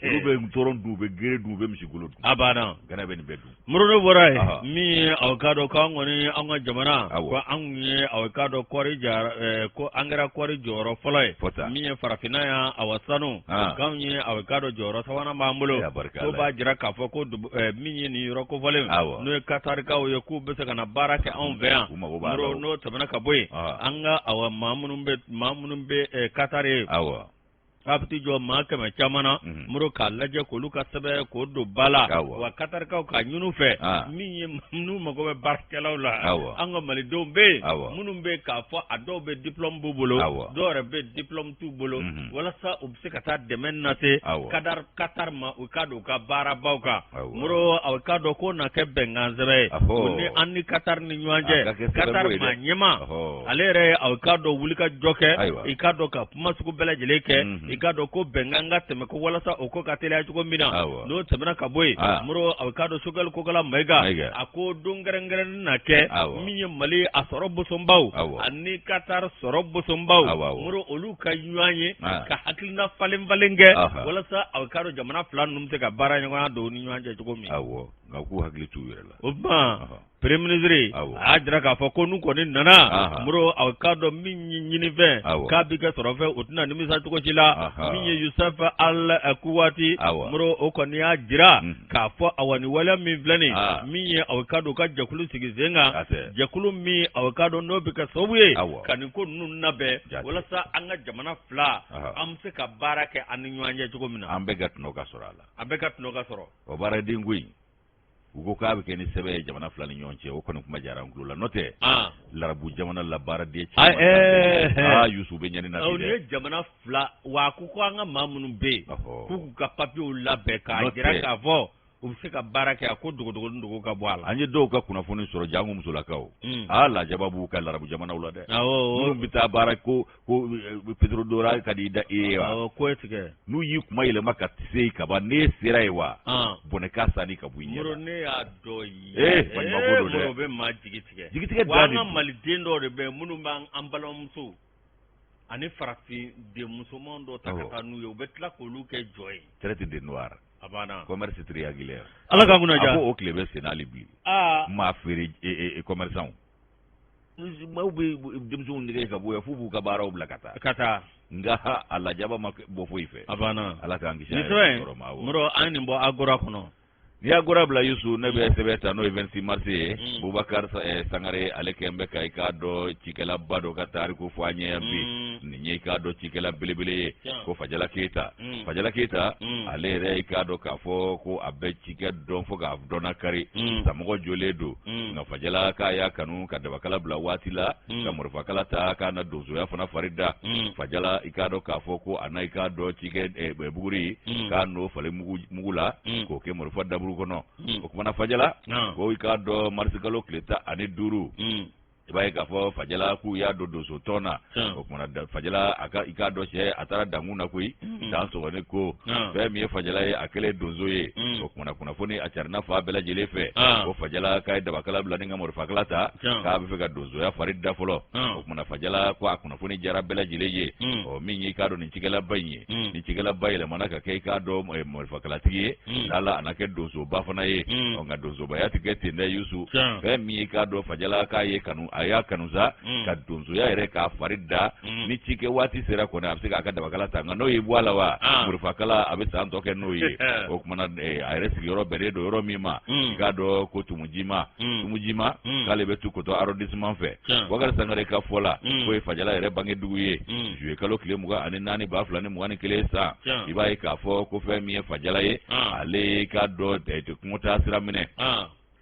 Olu bɛ ntɔrɔn dun, u bɛ gere dun, u bɛ misigolo dun. A banna. Gana bɛ nin bɛɛ dun. Moro bɔra yen, min ye aw k'a dɔn k'an kɔni an ka jamana, ko anw ye, aw k'a dɔn, kɔɔri jara, ko an kɛra kɔɔri jɔyɔrɔ fɔlɔ ye. Min ye farafinna yan, awa, sanu, k'anw ye, aw k'a dɔn, jɔyɔrɔ sabanan b'an bolo. Ko b'a jira k'a fɔ ko min ye nin yɔrɔ kofɔlen, n'o ye Katarikaw ye, k'u bɛ se ka na baara kɛ anw fɛ yan. Moro, n'o tɛmɛna ka bɔ yen, an ka, awa, maa minnu bɛ Katari ye, k'a bɛ jɔ maa 100 caman na, Moro, k'a lajɛ k'olu ka sɛbɛn k'o don ba la, wa Katarikaw k'a ɲini fɛ, min ye n'u mago bɛ baarakɛlaw la, an ka malidenw bɛ yen minnu bɛ k'a fɔ a dɔw bɛ diplôme b'u bolo, dɔw yɛrɛ bɛ diplôme t'u bolo, walasa u bɛ se ka taa dɛmɛ nase Qatar ma, u ka don u ka baarabaw kan. Moro, a k'a dɔn k'o na kɛ bɛnkan sɛbɛn ye o ni an ni Qatar ni ɲɔgɔn cɛ. Qatar maa ɲɛmaa, ale yɛrɛ, a k'a dɔn, wuli ka jɔ kɛ, i k'a dɔn ka kuma sugu bɛɛ lajɛlen kɛ, i k'a dɔn ko bɛnkan ka tɛmɛ, ko walasa o ko ka teliya cogo min na. N'o tɛmɛna ka bɔ yen, Moro, a k'a dɔn Choguel Kokala Mayiga, a ko don kɛrɛnkɛrɛnnen na kɛ min ye Mali a sɔrɔ bosonbaw ani Qatar sɔrɔ bosonbaw, Moro, olu ka ɲɔgɔn ye ka hakilina falen falen kɛ, walasa a k'a dɔn jamana fila ninnu bɛ se ka baara ɲɔgɔnya don u ni ɲɔgɔn cɛ cogo min. Awɔ, nka k'u hakili t'u yɛrɛ la. O tuma, premier ministre a y'a jira k'a fɔ ko n'u kɔni nana, Moro, a k'a dɔn min ye ɲinifɛn k'a bɛ kɛ sɔrɔ fɛ, o tɛna nimisa cogo si la. Min ye Yusuf Al Kuwati, Moro, o kɔni y'a jira k'a fɔ, awa, ni waleya min filɛ nin, min ye aw k'a dɔn u ka jɛkulu sigi sen kan, jɛkulu min, aw k'a dɔn, n'o bɛ kɛ sababu ye ka nin ko ninnu labɛn, walasa an ka jamana fila, an bɛ se ka baara kɛ an ni ɲɔgɔn cɛ cogo min na. An bɛɛ ka tɔnɔ ka sɔrɔ a la. An bɛɛ ka tɔnɔ ka sɔrɔ. O baaraden ko in. U ko k'a bɛ kɛ ni sɛbɛn ye jamana fila ni ɲɔgɔn cɛ, o kɔni kuma diyara n tulo la, n'o tɛ larabu jamana la baaraden caman aa Yusu bɛ ɲani na bi dɛ. Nin ye jamana fila wa, a ko ko an ka maa minnu bɛ yen k'u k'u ka papiyew labɛn k'a jira k'a fɔ u bɛ se ka baara kɛ, a ko dogodogonin dogo ka bɔ a la. An ye dɔw ka kunnafoni sɔrɔ, janko musolakaw. Aa lajaba b'u ka larabu jamanaw la dɛ. Minnu bɛ taa baara ko ko petrodollar ka di i da i ye wa. Awɔ, ko ye tigɛ. N'u y'i kuma yɛlɛma ka se ka ban, n'e sera yen wa. Bɔnɛ ka sanni ka bɔ i ɲɛ. Moro, ne y'a dɔ ye. Ee baɲumanko don dɛ. Moro, bɛ maa jigi tigɛ. Jigi tigɛ dan de. Wa an ka maliden dɔw de bɛ yen minnu b'an balimamusow ani farafin den musoman dɔw ta ka taa n'u ye, u bɛ tila k'olu kɛ jɔn ye. Traite de noir. A banna. Commerce triangulaire. Ala k'an kunna diya. A ko o tile bɛ sen hali bi. Maa feere commerçant. Maaw bɛ denmisɛnw nɛgɛ ka bɔ yan f'u b'u ka baaraw bila ka taa. Ka taa. Nka a lajaba ma bɔ foyi fɛ. A banna. Ala k'an kisi. Nin sɛbɛn Moro, an ye nin bɔ Agora kɔnɔ. N'i y'Agora bila Yusu, ne bɛ sɛbɛn ta, n'o ye 26 mars ye. Bubakar Sangare, ale kɛlen bɛ ka i k'a dɔn cikɛlaba dɔ ka tariku fɔ an ye yan bi. Nin ye i k'a dɔn cikɛla belebele ye ko Fajala Keyita. Fajala Keyita, ale yɛrɛ i k'a dɔn k'a fɔ ko a bɛ cikɛ dɔn fo k'a dɔnna kari. Samɔgɔ jɔlen don. Nka Fajala k'a y'a kanu ka dabakala bila waati la, ka marifakala ta k'a na donsoya fana fari da. Fajala i k'a dɔn k'a fɔ ko a na i k'a dɔn cikɛ buguri k'a n'o falen mugu la k'o kɛ marifa daburu kɔnɔ. O kumana Fajala ko i k'a dɔn marisikalo tile 15, i b'a ye k'a fɔ Fajala k'u y'a don donso tɔn na. O kumana Fajala a ka i k'a dɔn cɛ a taara dankun na koyi, dan sɔgɔni ko fɛn min ye Fajala ye, a kɛlen donso ye. O kumana kunnafoni a carinna fan bɛɛ lajɛlen fɛ ko Fajala k'a ye dabakala bila ni ka marifakala ta k'a bɛ fɛ ka donsoya fari da fɔlɔ. O kumana Fajala ko a kunnafoni jara bɛɛ lajɛlen ye. Ɔ min ye i k'a dɔn nin cikɛlaba in ye, nin cikɛlaba yɛlɛmana ka kɛ i k'a dɔn marifakalatigi ye, n'ala a na kɛ donsoba fana ye. Ɔ nka donsobaya tɛ kɛ ten dɛ Yusu. Fɛn min ye i k'a dɔn Fajala k'a ye kanu, a y'a kanu sa ka donsoya yɛrɛ k'a fari da. Ni cikɛ waati sera kɔni, a bɛ se k'a ka dabakala ta, nka n'o y'i bɔ a la wa, marifakala a bɛ san tɔ kɛ n'o ye. O kumana a yɛrɛ sigiyɔrɔ bɛnnen don yɔrɔ min ma, i k'a dɔn ko Tumujima, Tumujima k'ale bɛ Tukoto arrondissement fɛ. Bakari Sangare ka fɔ la k'o ye Fajala yɛrɛ bangedugu ye. Juillet kalo tile 24 2021 san, i b'a ye k'a fɔ ko fɛn min ye Fajala ye, ale k'a dɔn kungotaa sira minɛ.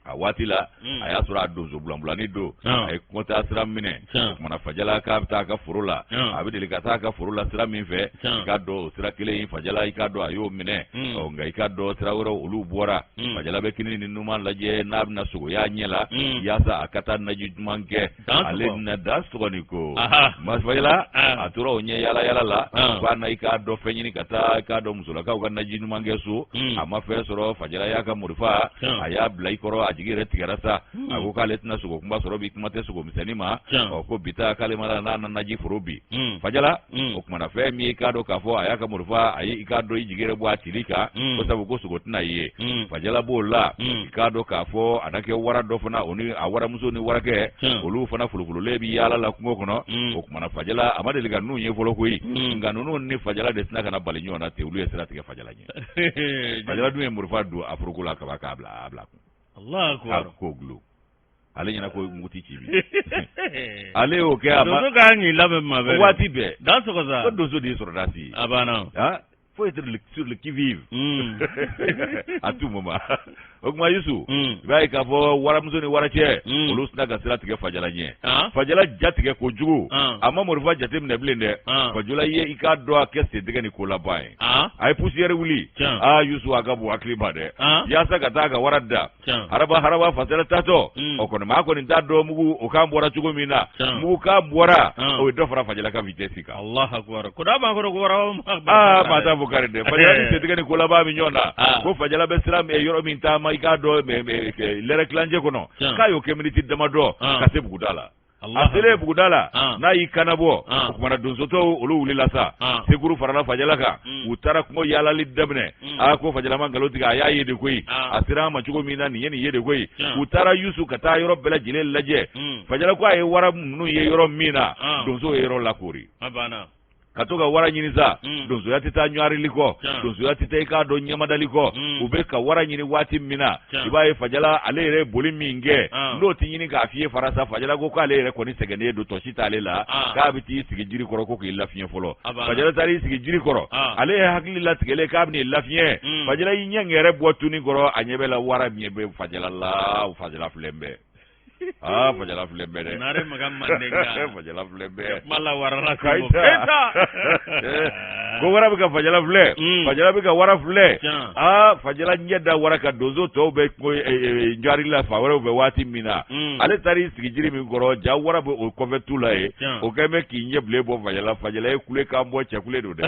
A waati la a y'a sɔrɔ a donso bulanbulani don, a ye kungotaa sira minɛ. O kumana Fajala k'a bɛ taa a ka foro la, a bɛ deli ka taa a ka foro la sira min fɛ, i k'a dɔn o sira kelen in Fajala i k'a dɔn a y'o minɛ. Ɔ nka i k'a dɔn sira wɛrɛw olu bɔra. Fajala bɛ kini ni numan lajɛ n'a bɛna sogoya ɲɛ la, yaasa a ka taa naji duman kɛ. Ale na da sɔgɔni ko Fajala a tora o ɲɛ yala yala la k'a na i k'a dɔn fɛn ɲini ka taa i k'a dɔn musolakaw ka naji ɲuman kɛ so. A ma fɛn sɔrɔ. Fajala y'a ka marifa a y'a bila i kɔrɔ, a jigi yɛrɛ tigɛra sa. A ko k'ale tɛna sogo kunba sɔrɔ bi, kuma tɛ sogo misɛnnin ma. Ɔ ko bi ta k'ale ma n'a na naji foro bi. Fajala o kumana fɛn min ye i k'a dɔn k'a fɔ a y'a ka marifa a ye i k'a dɔn i jigi yɛrɛ bɔ a cili kan, ko sabu ko sogo tɛna ye. Fajala b'o la, i k'a dɔn k'a fɔ a na kɛ wara dɔ fana, o ni a waramuso ni warakɛ olu fana folofololen bɛ yaala la kungo kɔnɔ. O kumana Fajala a ma deli ka ninnu ye fɔlɔ koyi, nka ninnu ni Fajala de tɛna ka na bali ɲɔgɔn na ten, olu ye sira tigɛ Fajala ɲɛ. Fajala dun ye marifa don a foroko la kaban k'a bila a bila kun. Allahu akbar. K'o gulon. Ale ɲɛna ko mugu ti ci bi. Ale y'o kɛ a ma. Donso k'an k'i labɛn ma bɛɛ. Waati bɛɛ. Dan sɔgɔ sa. Ko donso de ye sɔrɔdasi ye. A banna. Faut être sur le qui-vive à tout moment. O kuma Yusu, i b'a ye k'a fɔ waramuso ni waracɛ olu sina ka sira tigɛ Fajala ɲɛ. Fajala ja tigɛ kojugu, a ma marifa jate minɛ bilen dɛ. Fajala ye i k'a dɔn a kɛ sentigɛ ni ko laban ye. A ye poussière wuli. Aa Yusu a ka bon hakili ma dɛ. Yaasa ka taa ka wara da. Haraba haraba Fajala taatɔ. O kɔni maa kɔni t'a dɔn mugu o kan bɔra cogo min na. Mugu kan bɔra, o ye dɔ fara Fajala ka vitesse kan. Allahu akbar. Ko da b'a kɔrɔ ko wara aa maa t'a fɔ kari dɛ. Fajala ni sentigɛ ni ko laban min ɲɔgɔn na. Ko Fajala bɛ sira yɔrɔ min taama i k'a dɔn lɛrɛ kilancɛ kɔnɔ. K'a y'o kɛ miniti damadɔ ka se buguda la. A selen buguda la, n'a y'i kanabɔ, o kumana donsotɔw olu wulila sa. Sekuru farala Fajala kan, u taara kungo yaalali daminɛ. A ko Fajala ma nkalon tigɛ, a y'a ye de koyi. A sera an ma cogo min na, nin ye nin ye de koyi. U taara Yusu ka taa yɔrɔ bɛɛ lajɛlen lajɛ. Fajala ko a ye wara ninnu ye yɔrɔ min na, donsow ye yɔrɔ lakoori. Ka to ka wara ɲini sa, donsoya tɛ taa ɲarili kɔ, donsoya tɛ taa i k'a dɔn ɲɛmadali kɔ. U bɛ ka wara ɲini waati min na, i b'a ye Fajala ale yɛrɛ ye boli min kɛ, n'o tɛ ɲini k'a f'i ye fara sa. Fajala ko k'ale yɛrɛ kɔni sɛgɛnnen don, tɔsi t'ale la, k'a bɛ t'i sigi jiri kɔrɔ ko k'i lafiɲɛ fɔlɔ. Fajala taara i sigi jiri kɔrɔ, ale ye hakili latigɛlen k'a bɛn'i lafiɲɛ. Fajala y'i ɲɛ yɛrɛ bɔ tuni kɔrɔ, a ɲɛ bɛ la wara ɲɛ bɛ Fajala la. Fajala filɛ bɛɛ. Aa, Fajala filɛ bɛɛ dɛ. Nare Makan Mandenka. Fajala filɛ bɛɛ. Kuma la wara la. Kayita ko wara bɛ ka Fajala filɛ, Fajala bɛ ka wara filɛ. Aa, Fajala ɲɛ da wara kan. Donso tɔw bɛ ɲari la fan wɛrɛw fɛ waati min na, ale taara i sigi jiri min kɔrɔ, ja wara bɛ o kɔfɛ tu la yen. O kɛlen bɛ k'i ɲɛ bilen bɔ Fajala. Fajala ye kulekan bɔ, cɛkule don dɛ.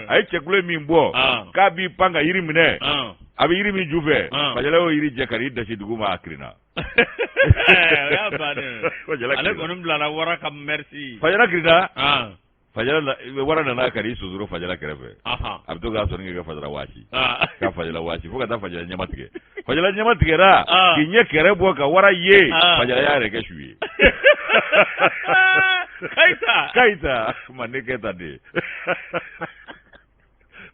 A ye cɛkule min bɔ, k'a b'i pan ka yiri minɛ, a bɛ yiri min ju fɛ, Fajala y'o yiri jɛ ka n'i dasi dugu ma, a kirinna. O y'a bannen, ale kɔni bilala wara ka merci. Fajala kirinna. Fajala, wara nana ka n'i sonsoro Fajala kɛrɛfɛ. A bɛ to k'a sɔnni kɛ Fajala waasi, ka Fajala waasi fo ka taa Fajala ɲɛma tigɛ. Fajala ɲɛma tigɛra k'i ɲɛ kɛrɛ bɔ ka wara ye, Fajala y'a yɛrɛ kɛ su ye. Kayita. Kayita, mande kɛta de.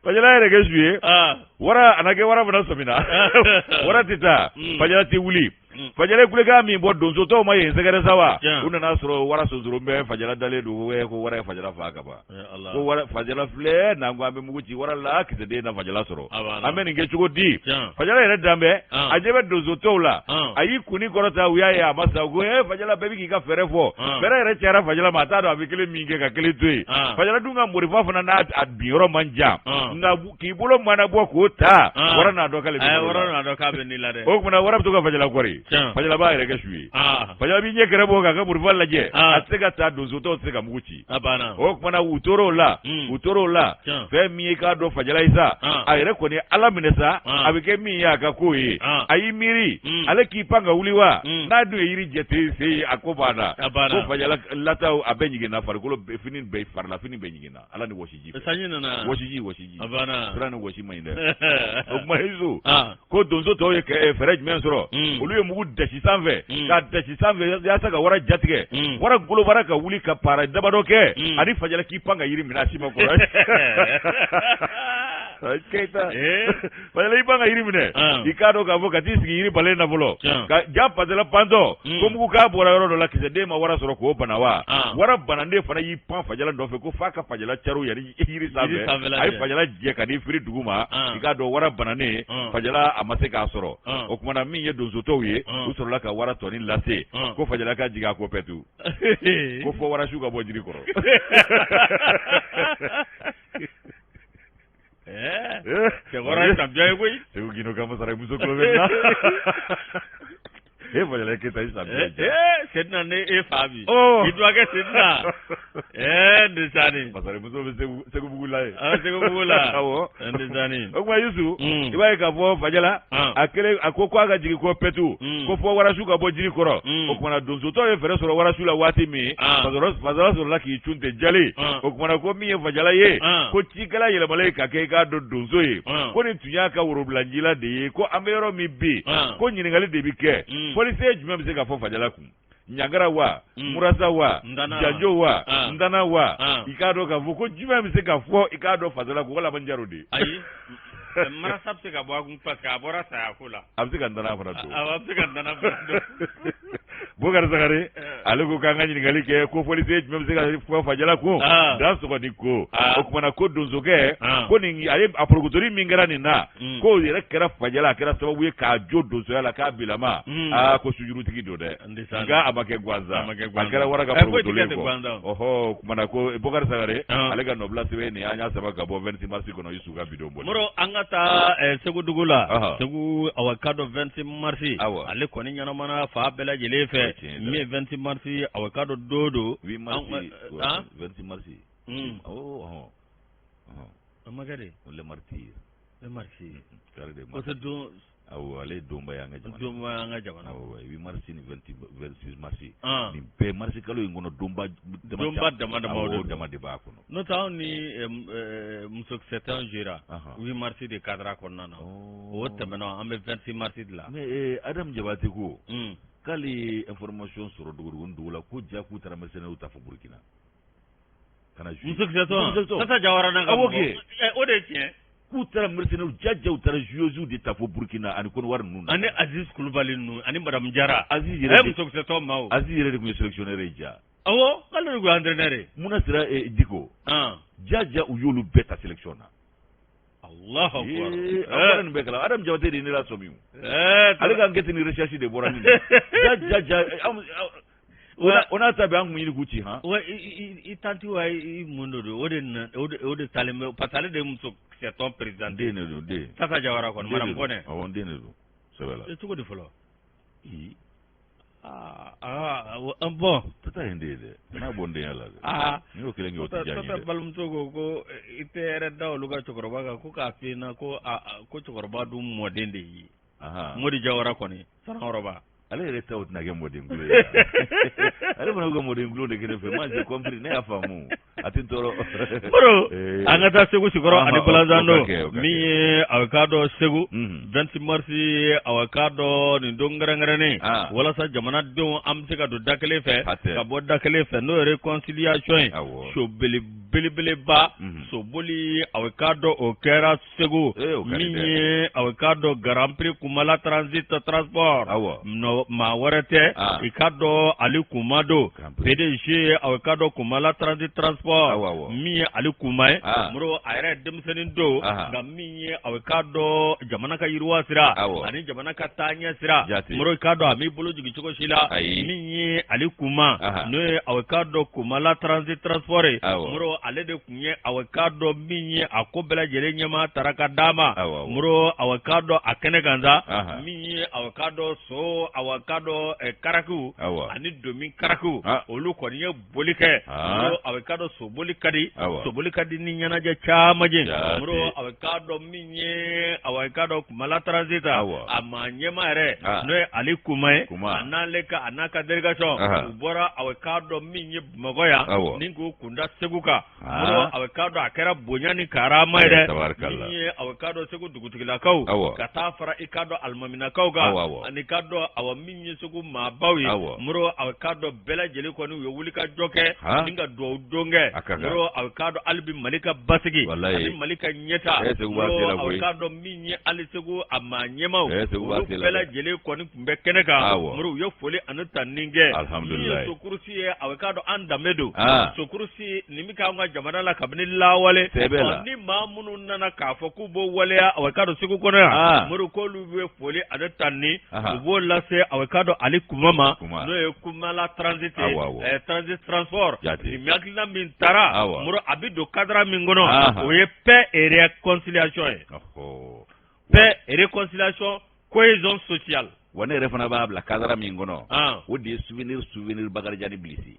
Fajala yɛrɛ kɛ su ye. Wara a na kɛ wara fana sɔmina, wara tɛ taa, Fajala tɛ wuli. Fajala kulekan min bɔ, donso tɔw ma yen sɛgɛrɛ sa wa? U nana sɔrɔ wara sonsoro bɛ Fajala dalen don. Ko wara ye Fajala faa ka ban. Ko wara Fajala filɛ n'an ko an bɛ mugu ci wara la, kisɛden na Fajala sɔrɔ. An bɛ nin kɛ cogo di? Fajala yɛrɛ dan bɛ, a ɲɛ bɛ donso tɔw la, a y'i kunni kɔrɔta, u y'a ye a ma sa. U ko e Fajala, bɛɛ bɛ k'i ka fɛɛrɛ fɔ. Fɛɛrɛ yɛrɛ cayara Fajala ma, a t'a dɔn a bɛ kelen min kɛ ka kelen to yen. Fajala dun ka morifa fana n'a a bin yɔrɔ man jan, nka k'i bolo mana bɔ k'o ta, wara n'a dɔn k'ale bɛ wara n'a dɔn k'a bɛ nin la dɛ. O tuma wara bɛ to ka Fajala kɔri, Fajala b'a yɛrɛ kɛ su ye. Fajala b'i ɲɛ kɛrɛ bɔ k'a ka morifa lajɛ, a tɛ se ka taa, donso tɔw tɛ se ka mugu ci. A banna. O tuma u tor'o la, u tor'o la. Fɛn min ye k'a dɔn Fajala ye sa, a yɛrɛ kɔni Ala minɛ sa, a bɛ kɛ min ye a ka k'o ye. A y'i miiri, ale k'i pan ka wuli wa, n'a dun ye yiri jɛ sen ye, a ko banna. Ko Fajala lataw a bɛɛ ɲiginna, farikolo fini bɛɛ, farila fini bɛɛ ɲiginna Ala ni wɔsiji fɛ. Sanji nana. Wɔsiji, wɔsiji. A banna. Sira ni wɔsi man ɲi dɛ. O tuma Isu, ko donso tɔw ye fɛɛrɛ jumɛn sɔrɔ? Olu ye mugu dasi sanfɛ, k'a dasi sanfɛ yaasa ka wara jatigɛ. Wara golobara ka wuli ka para dabadɔ kɛ, ani Fajala k'i pan ka yiri minɛ, a si ma kɔrɔ. Keyita. Fajala y'i pan ka yiri minɛ, i k'a dɔn k'a fɔ ka t'i sigi yiri balen na fɔlɔ, ka ja Fajala pantɔ, ko mugu k'a bɔra yɔrɔ dɔ la, kisɛden ma wara sɔrɔ k'o bana wa. Wara banaden fana y'i pan Fajala nɔfɛ ko f'a ka Fajala caro yanni yiri sanfɛ. A ye Fajala jɛ ka n'i firi dugu ma. I k'a dɔn wara bananen, Fajala a ma se k'a sɔrɔ. O tuma na min ye donsotɔw ye, u sɔrɔla ka wara tɔnin lase ko Fajala ka jigin, a ko pɛtu, ko fɔ warasu ka bɔ jiri kɔrɔ. Cɛkɔrɔba ye tabiya ye koyi. Segu Gindo ka masara muso tulo bɛ na. E Fajala Keyita i san. Sedina ne e fa bi. I dɔgɔkɛ Sedina. Ndesani. Masara muso bɛ Segubugu la yen. Ah, Segubugu la. Awɔ. Ndesani. O tuma Yusu, i b'a ye k'a fɔ Fajala, a kɛlen a ko k'a ka jigin ko pɛtu, ko fɔ warasu ka bɔ jiri kɔrɔ. O tuma na donsotɔw ye fɛɛrɛ sɔrɔ warasu la waati min, Fajala sɔrɔla k'i cun ten jalen. O tuma na ko min ye Fajala ye, ko cikɛla yɛlɛmalen ka kɛ i k'a dɔn donso ye, ko nin tun y'a ka worobilanjila de ye. Ko an bɛ yɔrɔ min bi, ko ɲininkali de bɛ kɛ, fɔlisen jumɛn bɛ se ka fɔ Fajala kun? Ɲangara wa, murasa wa, janjo wa, ntana wa? I k'a dɔn k'a fɔ ko jumɛn bɛ se ka fɔ i k'a dɔn Fajala kun, wala jaro de? Ayi, marasa bɛ se ka bɔ a kun parce que a bɔra saya ko la. A bɛ se ka ntana fana don. A bɛ se ka ntana fana don. Bokari Sagare, ale ko k'an ka ɲininkali kɛ ko fɔlisen jumɛn bɛ se ka fɔ Fajala kun? Dan sɔgɔ ni ko. O tuma na ko donsokɛ, ko nin a ye a porokotori min kɛra nin na, k'o yɛrɛ kɛra Fajala, a kɛra sababu ye k'a jo donsoya la k'a bilama. Aa, ko sujurutigi don dɛ, nka a ma kɛ gansan, a kɛra wara ka porokotolen kɔ. Ɔhɔ, o tuma na ko Bokari Sagare, ale ka nɔbila sɛbɛn nin, an y'a sama ka bɔ 26 mars kɔnɔ, Yusu ka bidon bɔ. Moro, an ka taa Segu dugu la. Segu, awa, k'a dɔn 26 mars, ale kɔni ɲɛnamana fan bɛɛ lajɛlen fɛ. Min ye 26 mars, awa, k'a dɔn don don. 8 mars, 26 mars. Oh, a ma kɛ de. Le martyr. Le martyr. Carré de O tɛ don. Awɔ, ale ye donba ye an ka jamana. Donba ye an ka jamana. Awɔ, 8 mars ni 26 mars. Nin bɛɛ mars kalo in kɔnɔ, donba donba dama dama de dama de b'a kɔnɔ. N'o tɛ anw ni musokisɛ tan jera 8 mars de cadre kɔnɔna na. O tɛmɛna, an bɛ 26 mars de la. Mais Adamu Jabate ko k'ale ye information sɔrɔ dogodogonin dogo la ko ja k'u taara mercenaires ta fo Burukina. Ka na jouer. Musokisɛtɔn. Tata Jawara n'a ka Awɔ mɔgɔ. Kɛ. O de ye tiɲɛ. K'u taara mercenaires jaja, u taara joueuses de ta fo Burkina ani Côte d'Ivoire ninnu na. Ani Aziz Kulubali ninnu ani Madame Jara. Aziz yɛrɛ de Musokisɛtɔn maaw. Aziz yɛrɛ de tun ye sélectionneur ye ja. Awɔ, k'ale de tun ye entraîneur ye. Munna sera Diko. Jaja u y'olu bɛɛ ta sélection na. Allahu akbar. Ee, a bɔra nin bɛɛ kalama. Adam Jabate de ye ne lasɔmi o. Ale ka enquête ni recherche de bɔra min na. Ja ja ja o n'a ta bɛɛ an tun ɲini k'u ci han. Wa i tanti wa i mun de don o de na o de talen bɛ parce que ale de ye musokisɛtɔn président. N den de don, den. Tata Jawara kɔni, Madame Kɔnɛ. Awɔ, n den de don. Sɛbɛ la. E cogo di fɔlɔ? Aa bon. Tata ye n den ye dɛ. Kan'a bɔ n denya la dɛ. N'i y'o kelen kɛ o tɛ diya n ye Tata dɛ. balimamuso ko i tɛ hɛrɛ da olu ka cɛkɔrɔba kan ko k'a f'i ɲɛna ko ko cɛkɔrɔba dun mɔden de y'i ye. Modi Jawara kɔni Sanankɔrɔba. Ale yɛrɛ ta o tɛna kɛ mɔden kulo ye. Ale fana bɛ ka mɔden kulo de kɛ ne fɛ. Moi j'ai compris, ne y'a faamu. A tɛ n tɔɔrɔ. Moro, an ka taa Segu Sikɔrɔ ani Balazando min ye a k'a dɔn Segu 26 mars a k'a dɔn nin don kɛrɛnkɛrɛnnen walasa jamanadenw an bɛ se ka don da kelen fɛ ka bɔ da kelen fɛ n'o ye réconciliation ye. So belebeleba soboli a k'a dɔn o kɛra Segu min ye a k'a dɔn Grand Prix Kumala Transit Transport maa wɛrɛ tɛ i k'a dɔn Ali Kuma don PDG a k'a dɔn Kumala Transit Transport min ye Ali Kuma ye. Moro a yɛrɛ denmisɛnnin don nka min ye a k'a dɔn jamana ka yiriwa sira ani jamana ka taaɲɛ sira. Moro i k'a dɔn a m'i bolo jigin cogo si la. Min ye Ali Kuma n'o ye a k'a dɔn Kumala Transit Transport ye. Moro ale de tun ye a k'a dɔn min ye a ko bɛɛ lajɛlen ɲɛmaa taara ka d'a ma. Moro a k'a dɔn a kɛnɛ kan sa min ye a k'a dɔn so a k'a dɔn karakiw ani domi karakiw olu kɔni ye boli kɛ. Moro a k'a dɔn soboli ka di. Soboli ka di ni ɲɛnajɛ caman ye. Moro a k'a dɔn min ye a k'a dɔn Kumala Transit a maa ɲɛmaa yɛrɛ n'o ye Ali Kuma ye. A n'ale ka a n'a ka délégation u bɔra a k'a dɔn min ye Bamakɔ yan ni k'u kunda Segu kan. Moro a k'a dɔn a kɛra bonya ni karama ye dɛ. Min ye a k'a dɔn Segu dugutigilakaw ka taa fara i k'a dɔn alimaminakaw kan ani k'a dɔn awa min ye Segu maabaw ye. Moro a k'a dɔn bɛɛ lajɛlen kɔni u ye wuli ka jɔ kɛ ni ka duwawu don kɛ. Moro a k'a dɔn hali bi Mali ka basigi ani Mali ka ɲɛta. Moro a k'a dɔn min ye hali Segu a maa ɲɛmaaw olu bɛɛ lajɛlen kɔni tun bɛ kɛnɛ kan. Moro u ye foli ani tanuni kɛ. Min ye sokurusi ye a k'a dɔn an danbe don. Sokurusi nin bɛ k'an ka jamana la kabini lawale. Ni maa minnu nana k'a fɔ k'u b'o waleya a k'a dɔn Segu kɔnɔ yan. Moro k'olu bɛ foli ani tanuni u b'o lase a k'a dɔn Ali Kuma ma n'o ye Kumala Transit Transit Transport. Nin hakilina min taara Moro a bɛ don cadre min kɔnɔ o ye paix et réconciliation ye. Paix et réconciliation, cohésion sociale. Wa ne yɛrɛ fana b'a bila cadre min kɔnɔ o de ye souvenir Bakarijan ni Bilisi.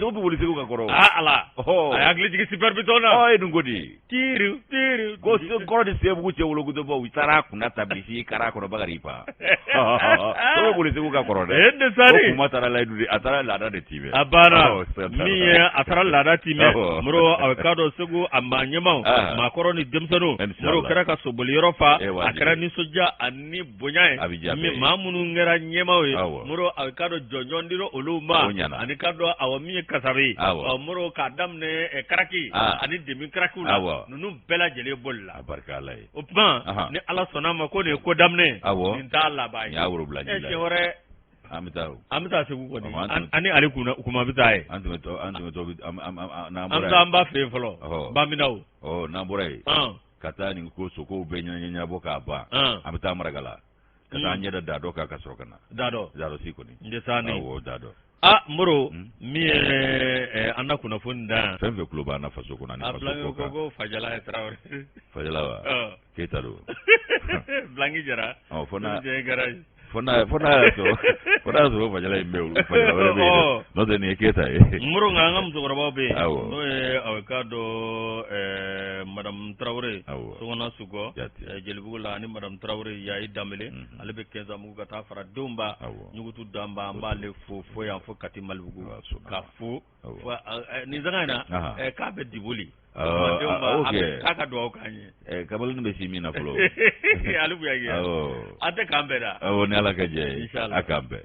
Sogo bɛ wuli Segu ka kɔrɔ. Ala a ye hakili jigin Super Biton na. E dun ko di. Tiiri tiiri. Ko kɔrɔ ni Sebugu cɛ wolokutɔbɔ u taara a kunna ta Bilisi kara kɔnɔ Bakari pa. Sogo bɛ wuli Segu ka kɔrɔ dɛ. E de sari. O kuma taara layidu de a taara laada de tiimɛ. A banna min ye a taara laada tiimɛ. Moro a k'a dɔn Segu a maa ɲɛmaaw maakɔrɔ ni denmisɛnninw. Moro kɛra ka soboli yɔrɔ fa a kɛra nisɔndiya ani bonya ye. Maa minnu kɛra ɲɛmaaw ye. Moro a k'a dɔn jɔnjɔn dira olu ma. Ani k'a dɔn awɔ min ye kasabi ye. Moro k'a daminɛ karaki ani demi karakiw la. Ninnu bɛɛ lajɛlen bolila. A barika Ala ye. O tuma ni Ala sɔnna a ma ko nin ye ko daminɛ. Nin t'a laban ye. Nin y'a worobila ji la ye. Siɲɛ wɛrɛ. An bɛ taa o. An bɛ taa Segu kɔni. Ani Ali Kuma bɛ taa yen. An tɛmɛtɔ an n'an bɔra yen. An bɛ taa an ba fɛ yen fɔlɔ. Baminaw. N'an bɔra yen. Ka taa nin ko sokow bɛɛ ɲɛnabɔ k'a ban. An bɛ taa Maragala. Ka taa an ɲɛ da Dadɔ kan ka sɔrɔ ka na. Dadɔ. Dadɔ si kɔni. N tɛ taa ni. Awɔ Dadɔ. Moro min ye an na kunnafoni da yan. Fɛn fɛn tulo b'an na faso kɔnɔ ani faso kɔ kan. A ko Fajala ye Tarawele. Fajala wa? Keyita don. Blanki Jara. Fo n'a y'a sɔrɔ Fajala in bɛ yen, Fajala wɛrɛ bɛ yen dɛ. N'o tɛ nin ye Keyita ye. Moro nka an ka musokɔrɔbaw bɛ yen. N'o ye a k'a dɔn Madame Tarawele. Sokɔnɔ Sukɔ. Jelibugu la ani Madame Tarawele Yayi Danbele. Ale bɛ Kɛnzanbugu ka taa fara denw ba. Ɲugutu Danba an b'ale fo fo yan fo Kati Malibugu. Ka fo nin sanga in na k'a bɛ Diboli. K'a ka dugawu k'an ye. Kamalen bɛ si min na fɔlɔ. Ale bɛ yan. An tɛ k'an bɛn da. Awɔ ni Ala ka jɛ ye. A k'an bɛn.